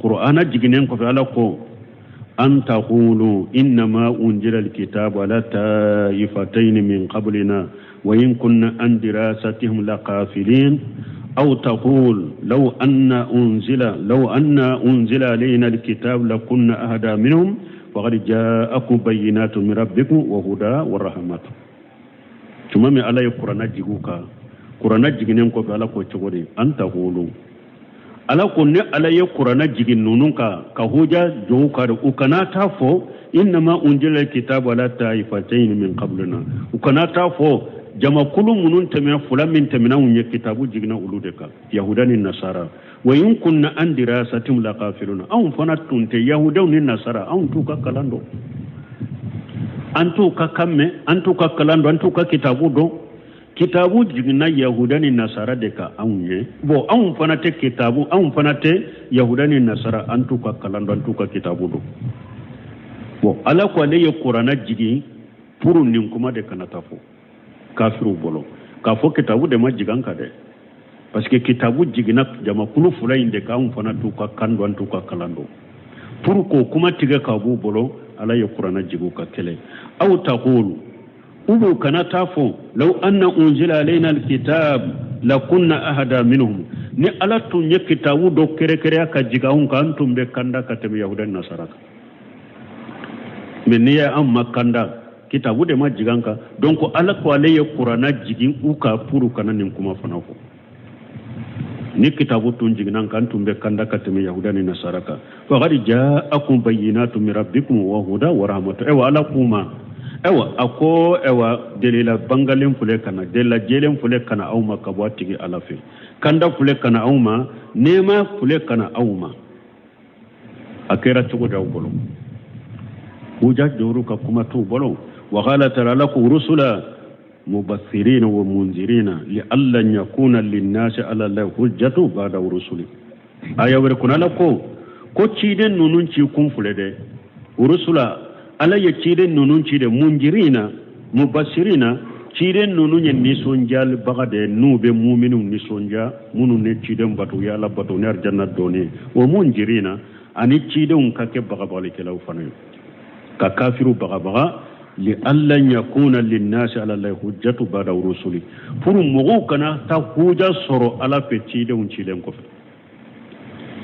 qur'ana jiginnen kɔfɛ ala ko an taqulu innama unzila alkitabu ala taifatayn min qablina wa in kunna an dirasatihim laqafilin aw taqul law anna unzila law anna unzila alayna alkitab lakunna ahda minhum faqad ja'akum bayyinatun min rabbikum wa huda wa rahmatu tuma min ala ye kuranna jigin u kan kuranna jiginnen kɔfɛ ala ko cogo di an taqulu ala ko ni ala ye kuranna jigin ninnu kan ka huja jɔ u kan u kana taa fɔ innama unzila kitabu ala taifatayn min qablina u kana taa fɔ jamakulu minnu tɛmɛna fila min tɛmɛna anw ɲɛ kitabu jiginna olu de kan yahuda ni nasara wa in kunna an dirasatihim laqafiluna anw fana tun tɛ yahudaw ni nasara anw t'u ka kalan dɔn an t'u ka kan mɛn an t'u ka kalan dɔn an t'u ka kitabu dɔn kitabu jiginna yahuda ni nasara de kan anw ye bon anw fana tɛ kitabu anw fana tɛ yahuda ni nasara an t'u ka kalan dɔn an t'u ka kitabu dɔn bon ala ko ale ye kuranna jigin pour nin kuma de kana taa fɔ kafiriw bolo k'a fɔ kitabu de ma jigin an kan dɛ parce que kitabu jiginna jamakulu fila in de kan anw fana t'u ka kan dɔn an t'u ka kalan dɔn pour k'o kuma tigɛ ka b'u bolo ala ye kuranna jigin u kan kelen aw taqulu u kana taa fɔ law anna unzila alayna alkitab lakunna ahada minhum ni ala tun ye kitabu dɔ kɛrɛkɛrɛya ka jigin anw kan an tun bɛ kanda ka tɛmɛ yahuda ni nasara kan mais n'i ye an ma kanda kitabu de ma jigin an kan donc ala ko ale ye kuranna jigin u kan pour u kana nin kuma fana fɔ ni kitabu tun jiginna an kan tun bɛ kanda ka tɛmɛ yahuda ni nasara kan faqad ja'akum bayyinatun min rabbikum wa huda wa rahmatu ayiwa ala k'u ma ayiwa a ko ayiwa delila bangalen filɛ ka na delila jɛlen filɛ ka na aw ma ka bɔ a tigi ala fɛ kanda filɛ ka na aw ma nɛɛma filɛ ka na aw ma a kɛra cogo di aw bolo huja jɔr'u kan kuma t'u bolo wa qala ta'ala ala ko rusula mubashirina wa munzirina li alla yakuna linnasi ala llahi hujjatu ba'da rusuli aya wɛrɛ kɔnɔ ala ko ko ciden ninnu ci kun filɛ dɛ rusula ala ye ciden ninnu ci de munzirina mubashirina. Ciden ninnu ye nisɔndiyalibaga de ye, n'u bɛ muminiw nisɔndiya, minnu ni ciden bato, u ye Ala bato ni arijanna donni ye. Wa munzirina, ani cidenw ka kɛ bagabagalikɛlaw fana ye, ka kafiriw bagabaga. Li alla yakuna linnasi ala llahi hujjatu bada rusuli, pour mɔgɔw kana taa huja sɔrɔ Ala fɛ cidenw cilen kɔfɛ.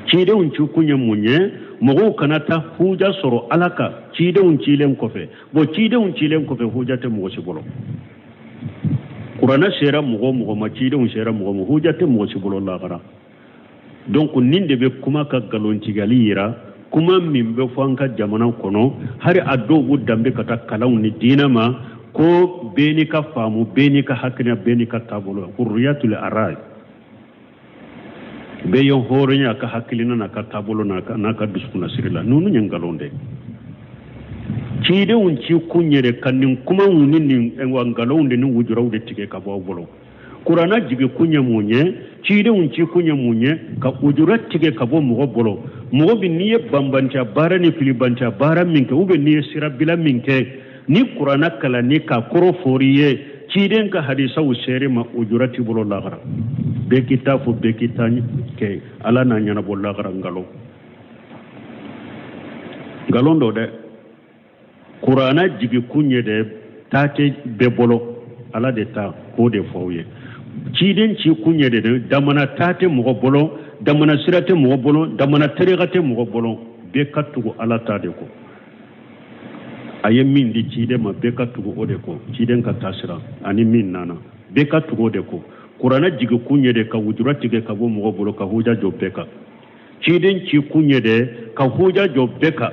Cidenw ci kun ye mun ye? Mɔgɔw kana taa huja sɔrɔ Ala kan cidenw cilen kɔfɛ. Bon, cidenw cilen kɔfɛ, huja tɛ mɔgɔ si bolo. Kuranɛ sera mɔgɔ o mɔgɔ ma, cidenw sera mɔgɔ ma, huja tɛ mɔgɔ si bolo lahara. Donc nin de bɛ kuma ka nkalontigiya yira, kuma min bɛ fɔ an ka jamana kɔnɔ. Hali a dɔw b'u danbe ka taa kalanw ni diinɛ ma ko bɛɛ n'i ka faamu, bɛɛ n'i ka hakilina, bɛɛ n'i ka taabolo, hurriyatul aray, bɛɛ ye hɔrɔn ye a ka hakilina n'a ka taabolo n'a ka dusukunnasiri la. Ninnu ye nkalon de. Cidenw ci kun yɛrɛ ka nin kumaw ni nin wa nkalonw de ni wujuraw de tigɛ ka bɔ aw bolo. Kuranna jigi kun ye mun ye? Cidenw ci kun ye mun ye? Ka ujura tigɛ ka bɔ mɔgɔ bolo. Mɔgɔ bi n'i ye banbanciya baara ni filibanciya baara min kɛ, ou bien n'i ye sirabila min kɛ, ni kuranna kalanni ka kɔrɔ fɔr'i ye, ciden ka hadisaw ser'i ma, ujura t'i bolo lahara. Bɛɛ k'i ta fɔ, bɛɛ k'i ta kɛ, Ala n'a ɲɛnabɔ lahara. Nkalon, nkalon don dɛ. Kuranna jigi kun ye dɛ, taa tɛ bɛɛ bolo, Ala de ta k'o de fɔ aw ye. Ciden ci kun ye de dɛ, damana taa tɛ mɔgɔ bolo, damana sira tɛ mɔgɔ bolo, damana terika tɛ mɔgɔ bolo. Bɛɛ ka tugu Ala ta de kɔ. A ye min di ciden ma, bɛɛ ka tugu o de kɔ. Ciden ka taasira ani min nana, bɛɛ ka tugu o de kɔ. Kuranna jigi kun ye de ka wujura tigɛ ka bɔ mɔgɔ bolo, ka huja jɔ bɛɛ kan. Ciden ci kun ye de ka huja jɔ bɛɛ kan,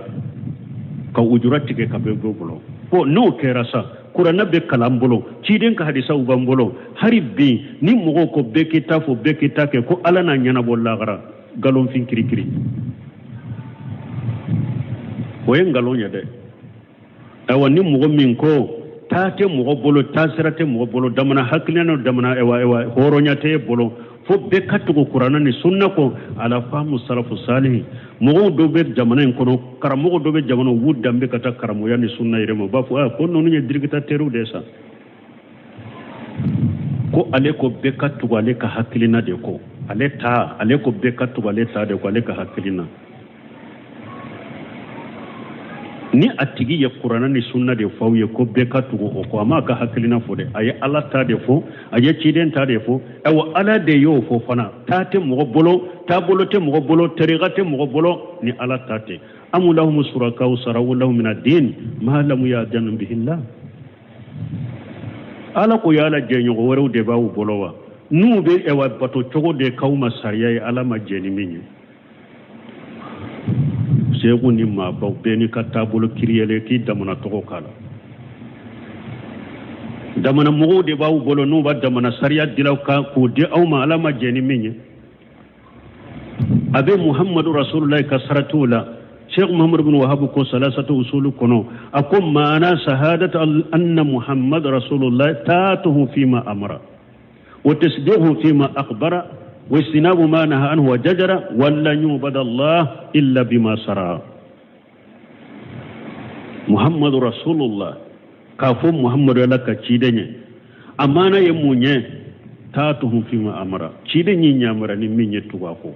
ka wujura tigɛ ka bɔ bɛɛ bolo. Bon, n'o kɛra sa, kuranna bɛ kalan bolo, ciden ka hadisaw b'an bolo. Hali bi ni mɔgɔw ko bɛɛ k'i ta fɔ, bɛɛ k'i ta kɛ, ko Ala n'a ɲɛnabɔ lahara, nkalonfin kirikiri, o ye nkalon ye dɛ. Ayiwa, ni mɔgɔ min ko taa tɛ mɔgɔ bolo, taasira tɛ mɔgɔ bolo, damana hakilina n'o damana, ayiwa, ayiwa, hɔrɔnya tɛ e bolo, fo bɛɛ ka tugu kuranna ni sunna kɔ, ala fahamu salafu salihi. Mɔgɔw dɔw bɛ jamana in kɔnɔ, karamɔgɔ dɔw bɛ jamana, u b'u danbe ka taa karamɔgɔya ni sunna yɛrɛ ma, u b'a fɔ ah, ko ninnu ye dirikitatɛriw de ye sa, ko ale ko bɛɛ ka tugu ale ka hakilina de kɔ, ale ta, ale ko bɛɛ ka tugu ale ta de kɔ, ale ka hakilina. Ni a tigi ye kuranna ni sunna de fɔ aw ye ko bɛɛ ka tugu o kɔ, a m'a ka hakilina fɔ dɛ, a ye Ala ta de fɔ, a ye ciden ta de fɔ. Ayiwa, Ala de y'o fɔ fana. Taa tɛ mɔgɔ bolo, taabolo tɛ mɔgɔ bolo, tariqa tɛ mɔgɔ bolo ni Ala ta tɛ. Amu lahum surakaw sarawu lahum mina din ma lam ya'zan bihillah. Ala ko yala jɛɲɔgɔn wɛrɛw de b'aw bolo wa, n'u bɛ ɛwa bato cogo de k'aw ma sariya ye Ala ma jɛn ni min ye? Seku ni maabaw bɛɛ n'i ka taabolo kiriyɛlen k'i damana tɔgɔ k'a la. Damana mɔgɔw de b'aw bolo n'u b'a damana sariya dilaw kan k'o di aw ma Ala ma jɛn ni min ye. A bɛ Muhammadu Rasulullahi ka saratiw la. Sheikh Muhammadu bin Wahab ko salasatu usulu kɔnɔ, a ko maana sahadatu anna Muhammad Rasulullahi taatuhu fima amara wa tasdiquhu fima akhbara wa ijtinabu ma naha anhu wa jajara wa lan yubada Allah illa bima sara. Muhammadu Rasulullah, k'a fɔ Muhammadu Ala ka ciden ye, a maana ye mun ye? Taatuhu fima amara, ciden y'i yamara ni min ye, tugu a kɔ.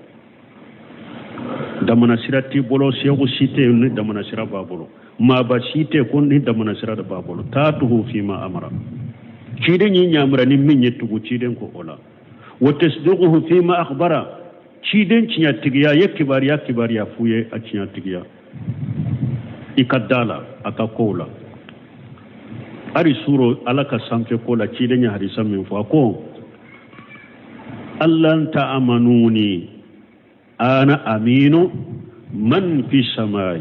Damana sira t'i bolo, seku si tɛ yen ni damana sira b'a bolo, maaba si tɛ ko ni damana sira de b'a bolo. Taatuhu fima amara, ciden y'i yamara ni min ye, tugu ciden kɔ o la. Wa tasdiquhu fima akhbara, ciden tiɲɛtigiya ye kibaruya kibaruya f'u ye, a tiɲɛtigiya, i ka da la a ka kow la. Hali suro Ala ka sanfɛ ko la, ciden ye hadisa min fɔ, a ko allan ta'amanuni ana aminu man fi samai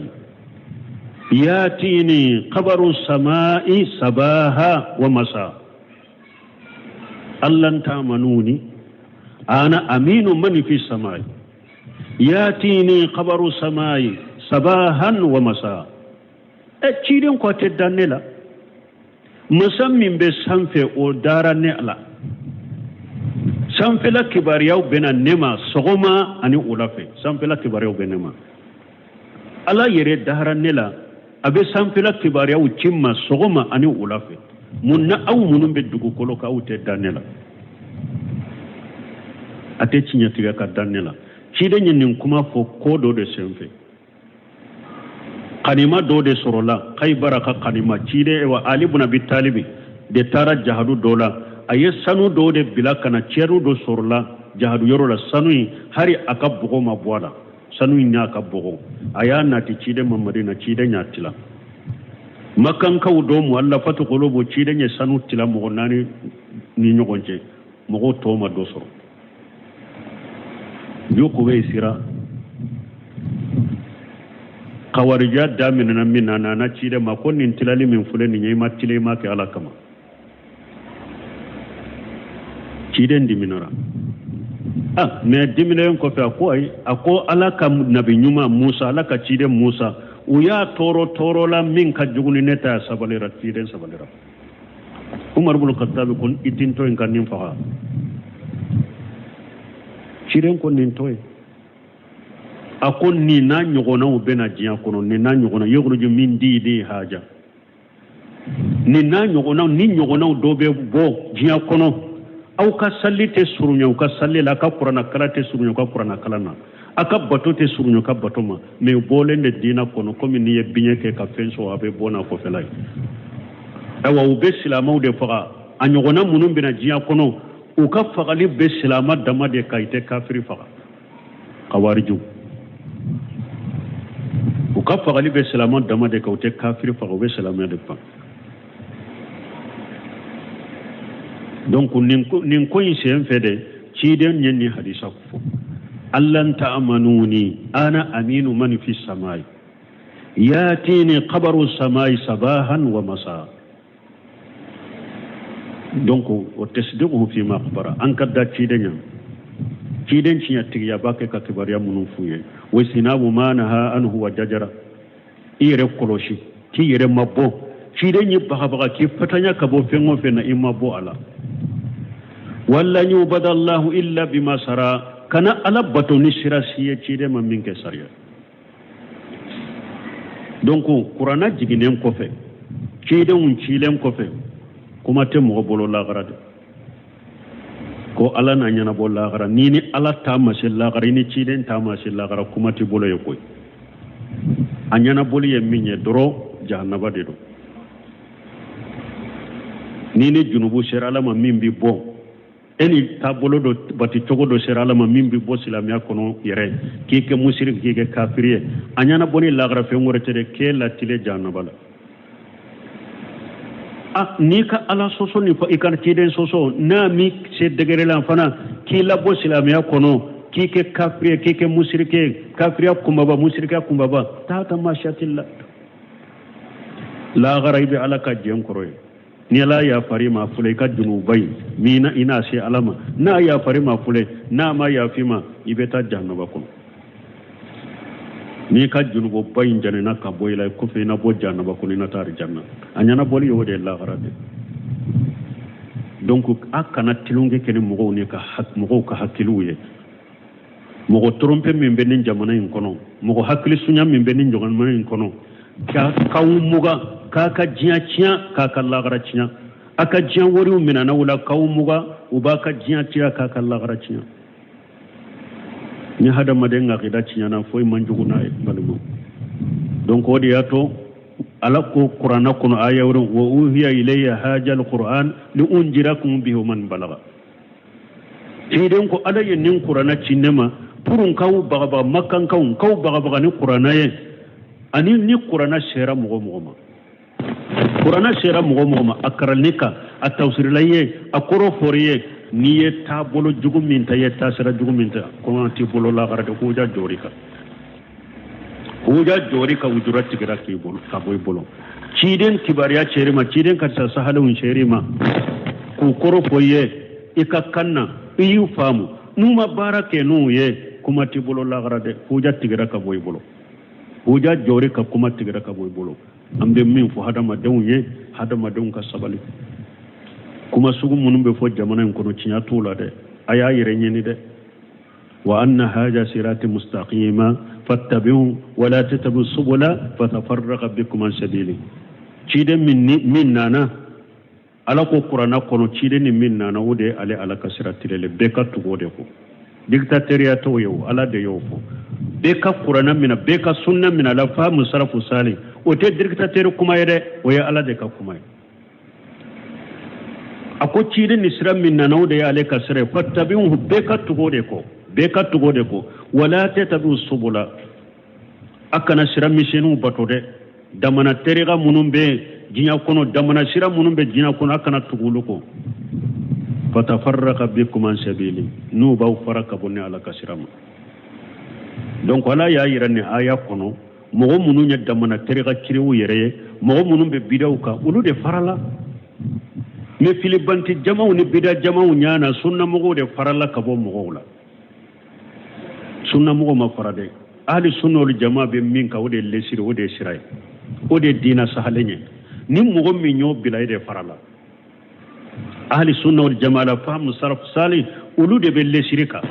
yatini khabaru samai sabaha wa masa. Allan ta'amanuni ana aminu man fi samai yatini khabaru samai sabahan wa masa. E ciden ko tɛ da ne la, masa min bɛ sanfɛ o dara ne la, sanfɛla kibaruyaw bɛ na ne ma sɔgɔma ani wula fɛ, sanfɛla kibaruyaw bɛ ne ma. Ala yɛrɛ dara ne la, a bɛ sanfɛla kibaruyaw ci n ma sɔgɔma ani wula fɛ. Mun na aw minnu bɛ dugukolo kan, aw tɛ da ne la? A tɛ tiɲɛ tigɛ ka da ne la. Ciden ye nin kuma fɔ ko dɔ de senfɛ. Kanima dɔ de sɔrɔla Kayibara ka kanima. Ciden wa Ali bun Abi Talibi de taara jahadu dɔ la, a ye sanu dɔ de bila ka na. Cɛru dɔ sɔrɔla jahadu yɔrɔ la, sanu in hari a ka bɔgɔ ma bɔ a la, sanu in y'a ka bɔgɔ. A y'a nati ciden ma Madina, ciden y'a tila Makankaw dɔ muallafatu qulubu. Ciden ye sanu tila mɔgɔ naani ni ɲɔgɔn cɛ, mɔgɔw tɔw ma dɔ sɔrɔ. Jukuwayisira kawarija daminɛna min na, a nana ciden ma ko nin tilali min filɛ nin ye, i ma tila, i ma kɛ Ala kama. Ciden diminara. Ah, mais diminen kɔfɛ, a ko ayi, a ko Ala ka nabi ɲuman Musa, Ala ka ciden Musa, u y'a tɔɔrɔ tɔɔrɔ la min ka jugu ni ne ta ye, sabalira. Ciden sabalira. Umar bun Khattabi ko i ti n to yen ka nin faga. Ciden ko nin to yen. A ko nin n'a ɲɔgɔnnaw bɛna diɲɛ kɔnɔ, nin n'a ɲɔgɔnna yukhruju min didi haja, nin n'a ɲɔgɔnnaw ni ɲɔgɔnnaw dɔ bɛ bɔ diɲɛ kɔnɔ. Aw ka sali tɛ surunya u ka sali la, aw ka kuranna kalan tɛ surunya u ka kuranna kalan na, aw ka bato tɛ surunya u ka bato ma, mais u bɔlen de diinɛ kɔnɔ komi n'i ye biɲɛ kɛ ka fɛn sɔrɔ, a bɛ bɔ n'a kɔfɛla ye. Ayiwa, u bɛ silamɛw de faga. A ɲɔgɔnna minnu bɛna diɲɛ kɔnɔ, u ka fagali bɛ silamɛ dama de kan, i tɛ kafiri faga. Kawarijiw, u ka fagali bɛ silamɛ dama de kan, u tɛ kafiri faga, u bɛ silamɛ de faga. Donc nin ko in sen fɛ de, ciden ye nin hadisa fɔ: allan ta'manuni ana aminu man fi samai yatini khabaru samai sabahan wa masa. Donc o tasdiquhu fi ma akhbara, an ka da ciden ɲa, ciden tiɲɛtigiya b'a kɛ ka kibaruya minnu f'u ye. Wa sinabu ma naha anhu wa jajara, i yɛrɛ kɔlɔsi k'i yɛrɛ mabɔ. Ciden ye bagabaga k'i fatanya ka bɔ fɛn o fɛn na, i mabɔ a la. Wala yubada allahu illa bima sara, kana Ala bato ni sira si ye ciden ma min kɛ sariya. Donc kuranna jiginnen kɔfɛ, cidenw cilen kɔfɛ, kuma tɛ mɔgɔ bolo lagara de ko Ala n'a ɲɛnabɔ lagara. N'i ni Ala ta ma se lagara, i ni ciden ta ma se lagara, kuma t'i bolo ye koyi. A ɲɛnabɔli ye min ye dɔrɔn, jahanaba de don. N'i ni junubu sera Ala ma min bɛ bɔ, e ni taabolo dɔ bati cogo dɔ sera Ala ma min bɛ bɔ silamɛya kɔnɔ yɛrɛ, k'i kɛ musiriki, k'i kɛ kafiri ye, a ɲɛnabɔ ni lagara fɛn wɛrɛ tɛ dɛ, k'e latile jahanaba la. A n'i ka Ala sɔsɔ ni i ka ciden sɔsɔ, n'a min se degré la fana k'i labɔ silamɛya kɔnɔ, k'i kɛ kafiri ye, k'i kɛ musiriki ye, kafiriya kunbaba, musirikiya kunbaba, tahta mashiatillah. Lagara i bɛ Ala ka jɛn kɔrɔ ye. Ni Ala yafar'i ma filɛ, i ka junuba in min na i n'a se Ala ma, n'a yafar'i ma filɛ, n'a ma yafi ma, i bɛ taa jahanaba kɔnɔ. N'i ka junububa in janina ka bɔ i la kɔfɛ, i na bɔ jahanaba kɔnɔ, i na taa alijanna. A ɲɛnabɔli ye o de ye lahara de. Donc a kana tulonkɛ kɛ ni mɔgɔw ni ka mɔgɔw ka hakiliw ye. Mɔgɔ trompe min bɛ nin jamana in kɔnɔ, mɔgɔ hakili sunya min bɛ nin jamana in kɔnɔ, k'aw muga, k'a ka diɲɛ tiɲɛ, k'a ka lahara tiɲɛ, a ka diɲɛ wariw minɛna u la k'aw muga, u b'a ka diɲɛ tiɲɛ, k'a ka lahara tiɲɛ. Ni hadamaden akida tiɲɛna, foyi man jugu n'a ye, balimaw. Donc o de y'a to Ala ko kuranna kɔnɔ aya wɛrɛ: wa uhiya ilayya haja alquran li unjirakum bihi man balaga. Ciden ko Ala ye nin kuranna ci ne ma pour n k'aw bagabaga, makankaw, n k'aw bagabaga ni kuranna ye, ani ni kuranna sera mɔgɔ mɔgɔ ma, kuranna sera mɔgɔ mɔgɔ ma, a karanni kan, a tafsirila ye, a kɔrɔ fɔri ye, n'i ye taabolo jugu min ta, i ye taasira jugu min ta, kɔngɔ t'i bolo lagara de. K'u ja jɔri kan, k'u ja jɔri ka wujura tigɛra k'i bolo ka bɔ i bolo. Ciden kibaruya cɛri ma, ciden ka sahalenw cɛri ma k'u kɔrɔ fɔ i ye i ka kan na, i y'u faamu, n'u ma baara kɛ n'u ye, kuma t'i bolo lagara dɛ. K'u ja tigɛra ka bɔ i bolo, k'u ja jɔri ka kuma tigɛra ka bɔ i bolo. An bɛ min fɔ hadamadenw ye, hadamadenw ka sabali. Kuma sugu minnu bɛ fɔ jamana in kɔnɔ, tiɲɛ t'o la dɛ. A y'a yɛrɛ ɲini dɛ. Wa anna haja sirati mustaqima fattabi'u wala tattabi'u subula fatafarraqa bikum an sabili. Ciden min nana Ala ko kuranna kɔnɔ ciden ni min nana o de ye ale Ala ka sira tilennen bɛɛ ka tugu o de kɔ. Dictateuriya t'o ye o, Ala de y'o fɔ. Bɛɛ ka kuranna minɛ, bɛɛ ka sunna minɛ ala fahamu salafu sali. O tɛ dictateur kuma ye dɛ, o ye Ala de ka kuma ye. A ko ciden ni sira min nana o de ye ale ka sira ye, fattabi'uhu bɛɛ ka tugu o de kɔ, bɛɛ ka tugu o de kɔ. Wala tattabi'u subula a kana sira misɛnninw bato dɛ damana terika minnu bɛ diɲɛ kɔnɔ damana sira minnu bɛ diɲɛ kɔnɔ a kana tugu olu kɔ fatafarraka bikum an sabili n'u b'aw fara ka bɔ ne ala ka sira ma donc ala y'a yira nin aya kɔnɔ mɔgɔ minnu ye damana terika créer u yɛrɛ ye mɔgɔ minnu bɛ bidaw kan olu de farala mais filibanti jamaw ni bida jamaw ɲana sunnamɔgɔw de farala ka bɔ mɔgɔw la sunnamɔgɔw ma fara dɛ ahli sunna wal jama bɛ min kan o de ye lesiri o de ye sira ye o de ye diina sahalen ye ni mɔgɔ min y'o bila e de farala ahli sunna wal jama ala fahamu salaf sali olu de bɛ lesiri kan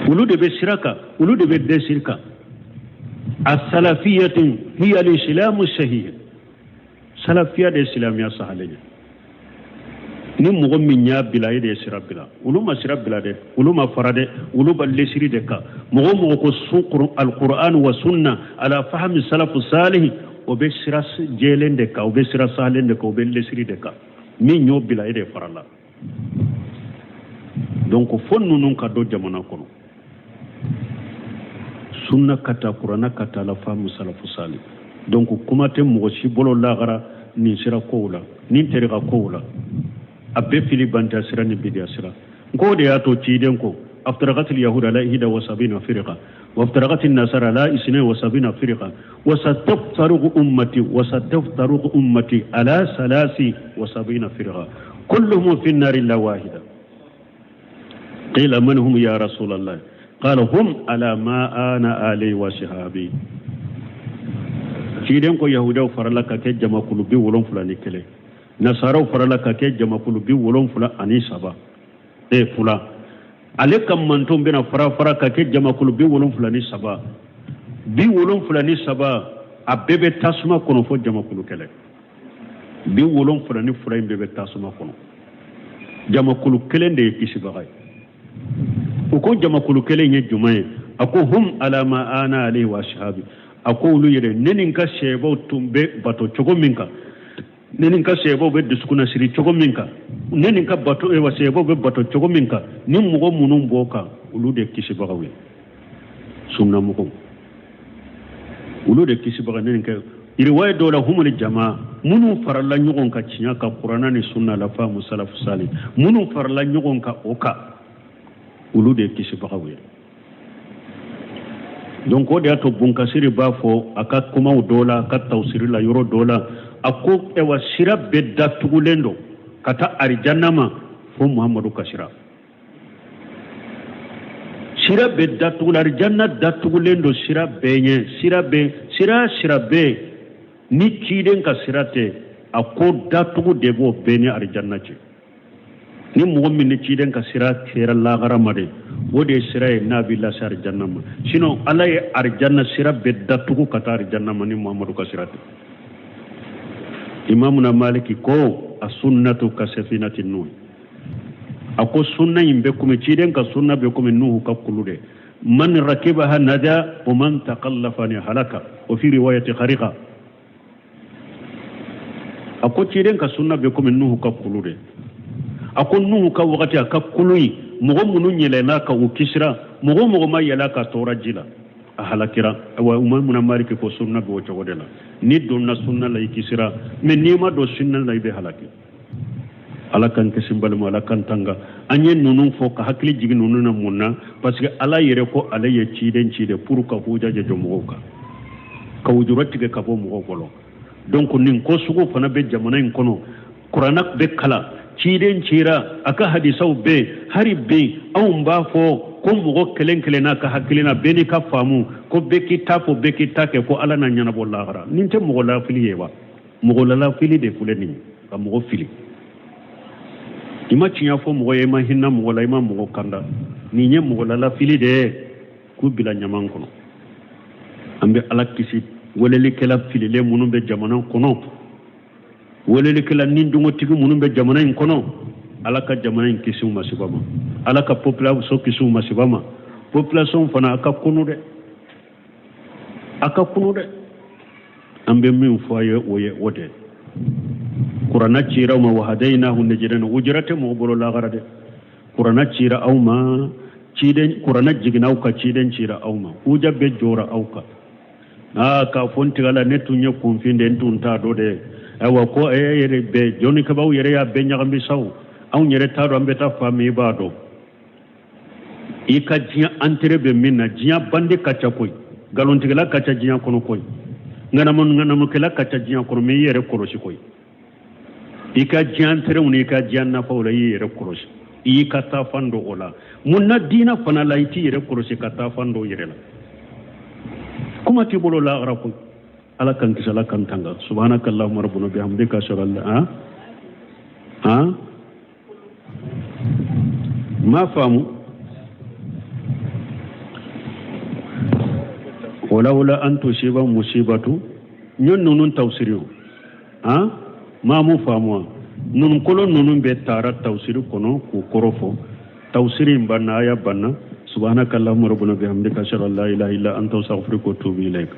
olu de bɛ sira kan olu de bɛ lesiri kan asalafiyatu hiya al-islamu sahih salafiya de ye silamɛya sahalen ye ni mɔgɔ min y'a bila e de ye sira bila olu ma sira bila dɛ olu ma fara dɛ olu bɛ lesiri de kan mɔgɔ o mɔgɔ ko su alquran wa sunna ala fahami salafu salihi o bɛ sira jɛlen de kan o bɛ sira sahalen de kan o bɛ lesiri de kan min y'o bila e de farala donc fo ninnu ka don jamana kɔnɔ sunna ka ta kuranna ka ta ala fahamu salafu sali donc kuma tɛ mɔgɔ si bolo lagara nin sira kow la nin terika kow la a bɛɛ fili banta sira ni bidiya sira n ko o de y'a to ciden ko aftarakatil yahuda ala ihda wa sabina firqa وافترقت النصارى على اثنين وسبعين فرقة وستفترق أمتي وستفترق أمتي على ثلاث وسبعين فرقة كلهم في النار إلا واحدة قيل من هم يا رسول الله قال هم على ما أنا عليه وصحابي ciden ko yahudaw farala ka kɛ jamakulu 71 nasaraw farala ka kɛ jamakulu 73 e fila ale ka manton bɛna fara fara ka kɛ jamakulu 73 73 a bɛɛ bɛ tasuma kɔnɔ fo jamakulu kelen 72 in bɛɛ bɛ tasuma kɔnɔ jamakulu kelen de ye kisibaga ye u ko jamakulu kelen ye jumɛn ye a ko hum ala ma ana alayhi wa ashabi a ko olu yɛrɛ ne ni n ka sahabaw tun bɛ bato cogo min kan ne ni n ka sahabaw bɛ dusukunnasiri cogo min kan ne ni n ka bato wa sahabaw bɛ bato cogo min kan ni mɔgɔ minnu b'o kan olu de kisibagaw ye sunnamɔgɔw olu de kisibaga ne ni n ka riwaya dɔw la humul jama minnu farala ɲɔgɔn kan tiɲɛ kan kuranna ni sunna la fahamu salafu sali minnu farala ɲɔgɔn kan o kan olu de kisibagaw ye donc o de y'a to bunkasiri b'a fɔ a ka kumaw dɔw la a ka tawusiri la yɔrɔ dɔw la a ko ɛwa sira bɛɛ datugulen don ka taa arijanna ma fo muhamadu ka sira sira bɛɛ datugulen arijanna datugulen don sira bɛɛ ɲɛ sira bɛɛ sira sira bɛɛ ni ciden ka sira tɛ a ko datugu de b'o bɛɛ ni arijanna cɛ ni mɔgɔ min ni ciden ka sira sera lagara ma de o de ye sira ye n'a b'i lase arijanna ma sinon ala ye arijanna sira bɛɛ datugu ka taa arijanna ma ni muhamadu ka sira tɛ imamuna maliki ko a sunnatu ka safinati nuhi a ko sunna in bɛ komi ciden ka sunna bɛ komi nuhu ka kulu de man rakibaha naja wa man takallafa ni halaka wa fi riwayati gharika a ko ciden ka sunna bɛ komi nuhu ka kulu de a ko nuhu ka wagati a ka kulu in mɔgɔ minnu yɛlɛn'a kan u kisira mɔgɔ o mɔgɔ ma yɛlɛ a kan tora ji la a halakira wa imamuna maliki ko sunna bɛ o cogo de la n'i donna sunna la i kisira mais n'i ma don sunna la i bɛ halaki ala k'an kisi balima ala k'an tanga an ye ninnu fɔ ka hakili jigin ninnu na mun na parce que ala yɛrɛ ko ale ye ciden ci de pour ka huja jɔ mɔgɔw kan ka wujura tigɛ ka bɔ mɔgɔw bolo donc nin ko sugu fana bɛ jamana in kɔnɔ kuranna bɛ kalan ciden cira a ka hadisaw bɛ yen hali bi anw b'a fɔ ko mɔgɔ kelen kelen n'a ka hakilina bɛɛ n'i ka faamu ko bɛɛ k'i ta fɔ bɛɛ k'i ta kɛ ko ala na ɲɛnabɔ lahara nin tɛ mɔgɔ lafili ye wa mɔgɔ lalafili de filɛ nin ye ka mɔgɔ fili i ma tiɲɛ fɔ mɔgɔ ye i ma hinɛ mɔgɔ la i ma mɔgɔ kanda nin ye mɔgɔ lalafili de ye k'u bila ɲaman kɔnɔ an bɛ ala kisi welelikɛla fililen minnu bɛ jamana kɔnɔ Welelikɛla ni dungotigi minnu bɛ jamana in kɔnɔ, Ala ka jamana in kisi masiba ma, Ala ka population kisi masiba ma. Population fana, a ka kunu dɛ, a ka kunu dɛ. An bɛ min fɔ a ye, o ye o de kuranna cira aw ma. Wahadayinahu najidayni, ujura tɛ mɔgɔ bolo lagara dɛ. Kuranna cira aw ma, ciden kuranna jiginna aw kan, ciden cira aw ma, uja bɛɛ jɔra aw kan. Aa, k'a fɔ n tigala, ne tun ye kunfin de, n tun t'a dɔn dɛ. Ayiwa, ko e yɛrɛ bɛɛ jɔnnikɛbaaw yɛrɛ y'a bɛɛ ɲagami sa o, anw yɛrɛ t'a dɔn an bɛ taa fan min. I b'a dɔn i ka diɲɛ intérêt bɛ min na. Diɲɛ bandi ka ca koyi, nkalontigɛla ka ca diɲɛ kɔnɔ koyi, ŋanamu ŋanamukɛla ka ca diɲɛ kɔnɔ. Mais i yɛrɛ kɔlɔsi koyi, i ka diɲɛ intérêt n'i ka diɲɛ nafaw la, i yɛrɛ kɔlɔsi, i y'i ka taafan dɔn o la. Mun na diinɛ fana la, i t'i yɛrɛ kɔlɔsi ka taafan dɔn yɛrɛ la? Kuma t'i bolo lahara koyi. Ala k'an kisi, Ala k'an tanga. Subhanaka allahumma rabbana bihamdika, ashhadu an la han ma faamu. Walawla an tusiba musibatu ɲɔ ninnu tawsiri o han maa mu faamu wa. Ninnu kolo ninnu bɛ taara tawsiri kɔnɔ k'u kɔrɔ fɔ. Tawsiri in banna, aya banna. Subhanaka allahumma rabbana bihamdika, ashhadu an la ilaha illa anta, astaghfiruka wa atubu ilayk.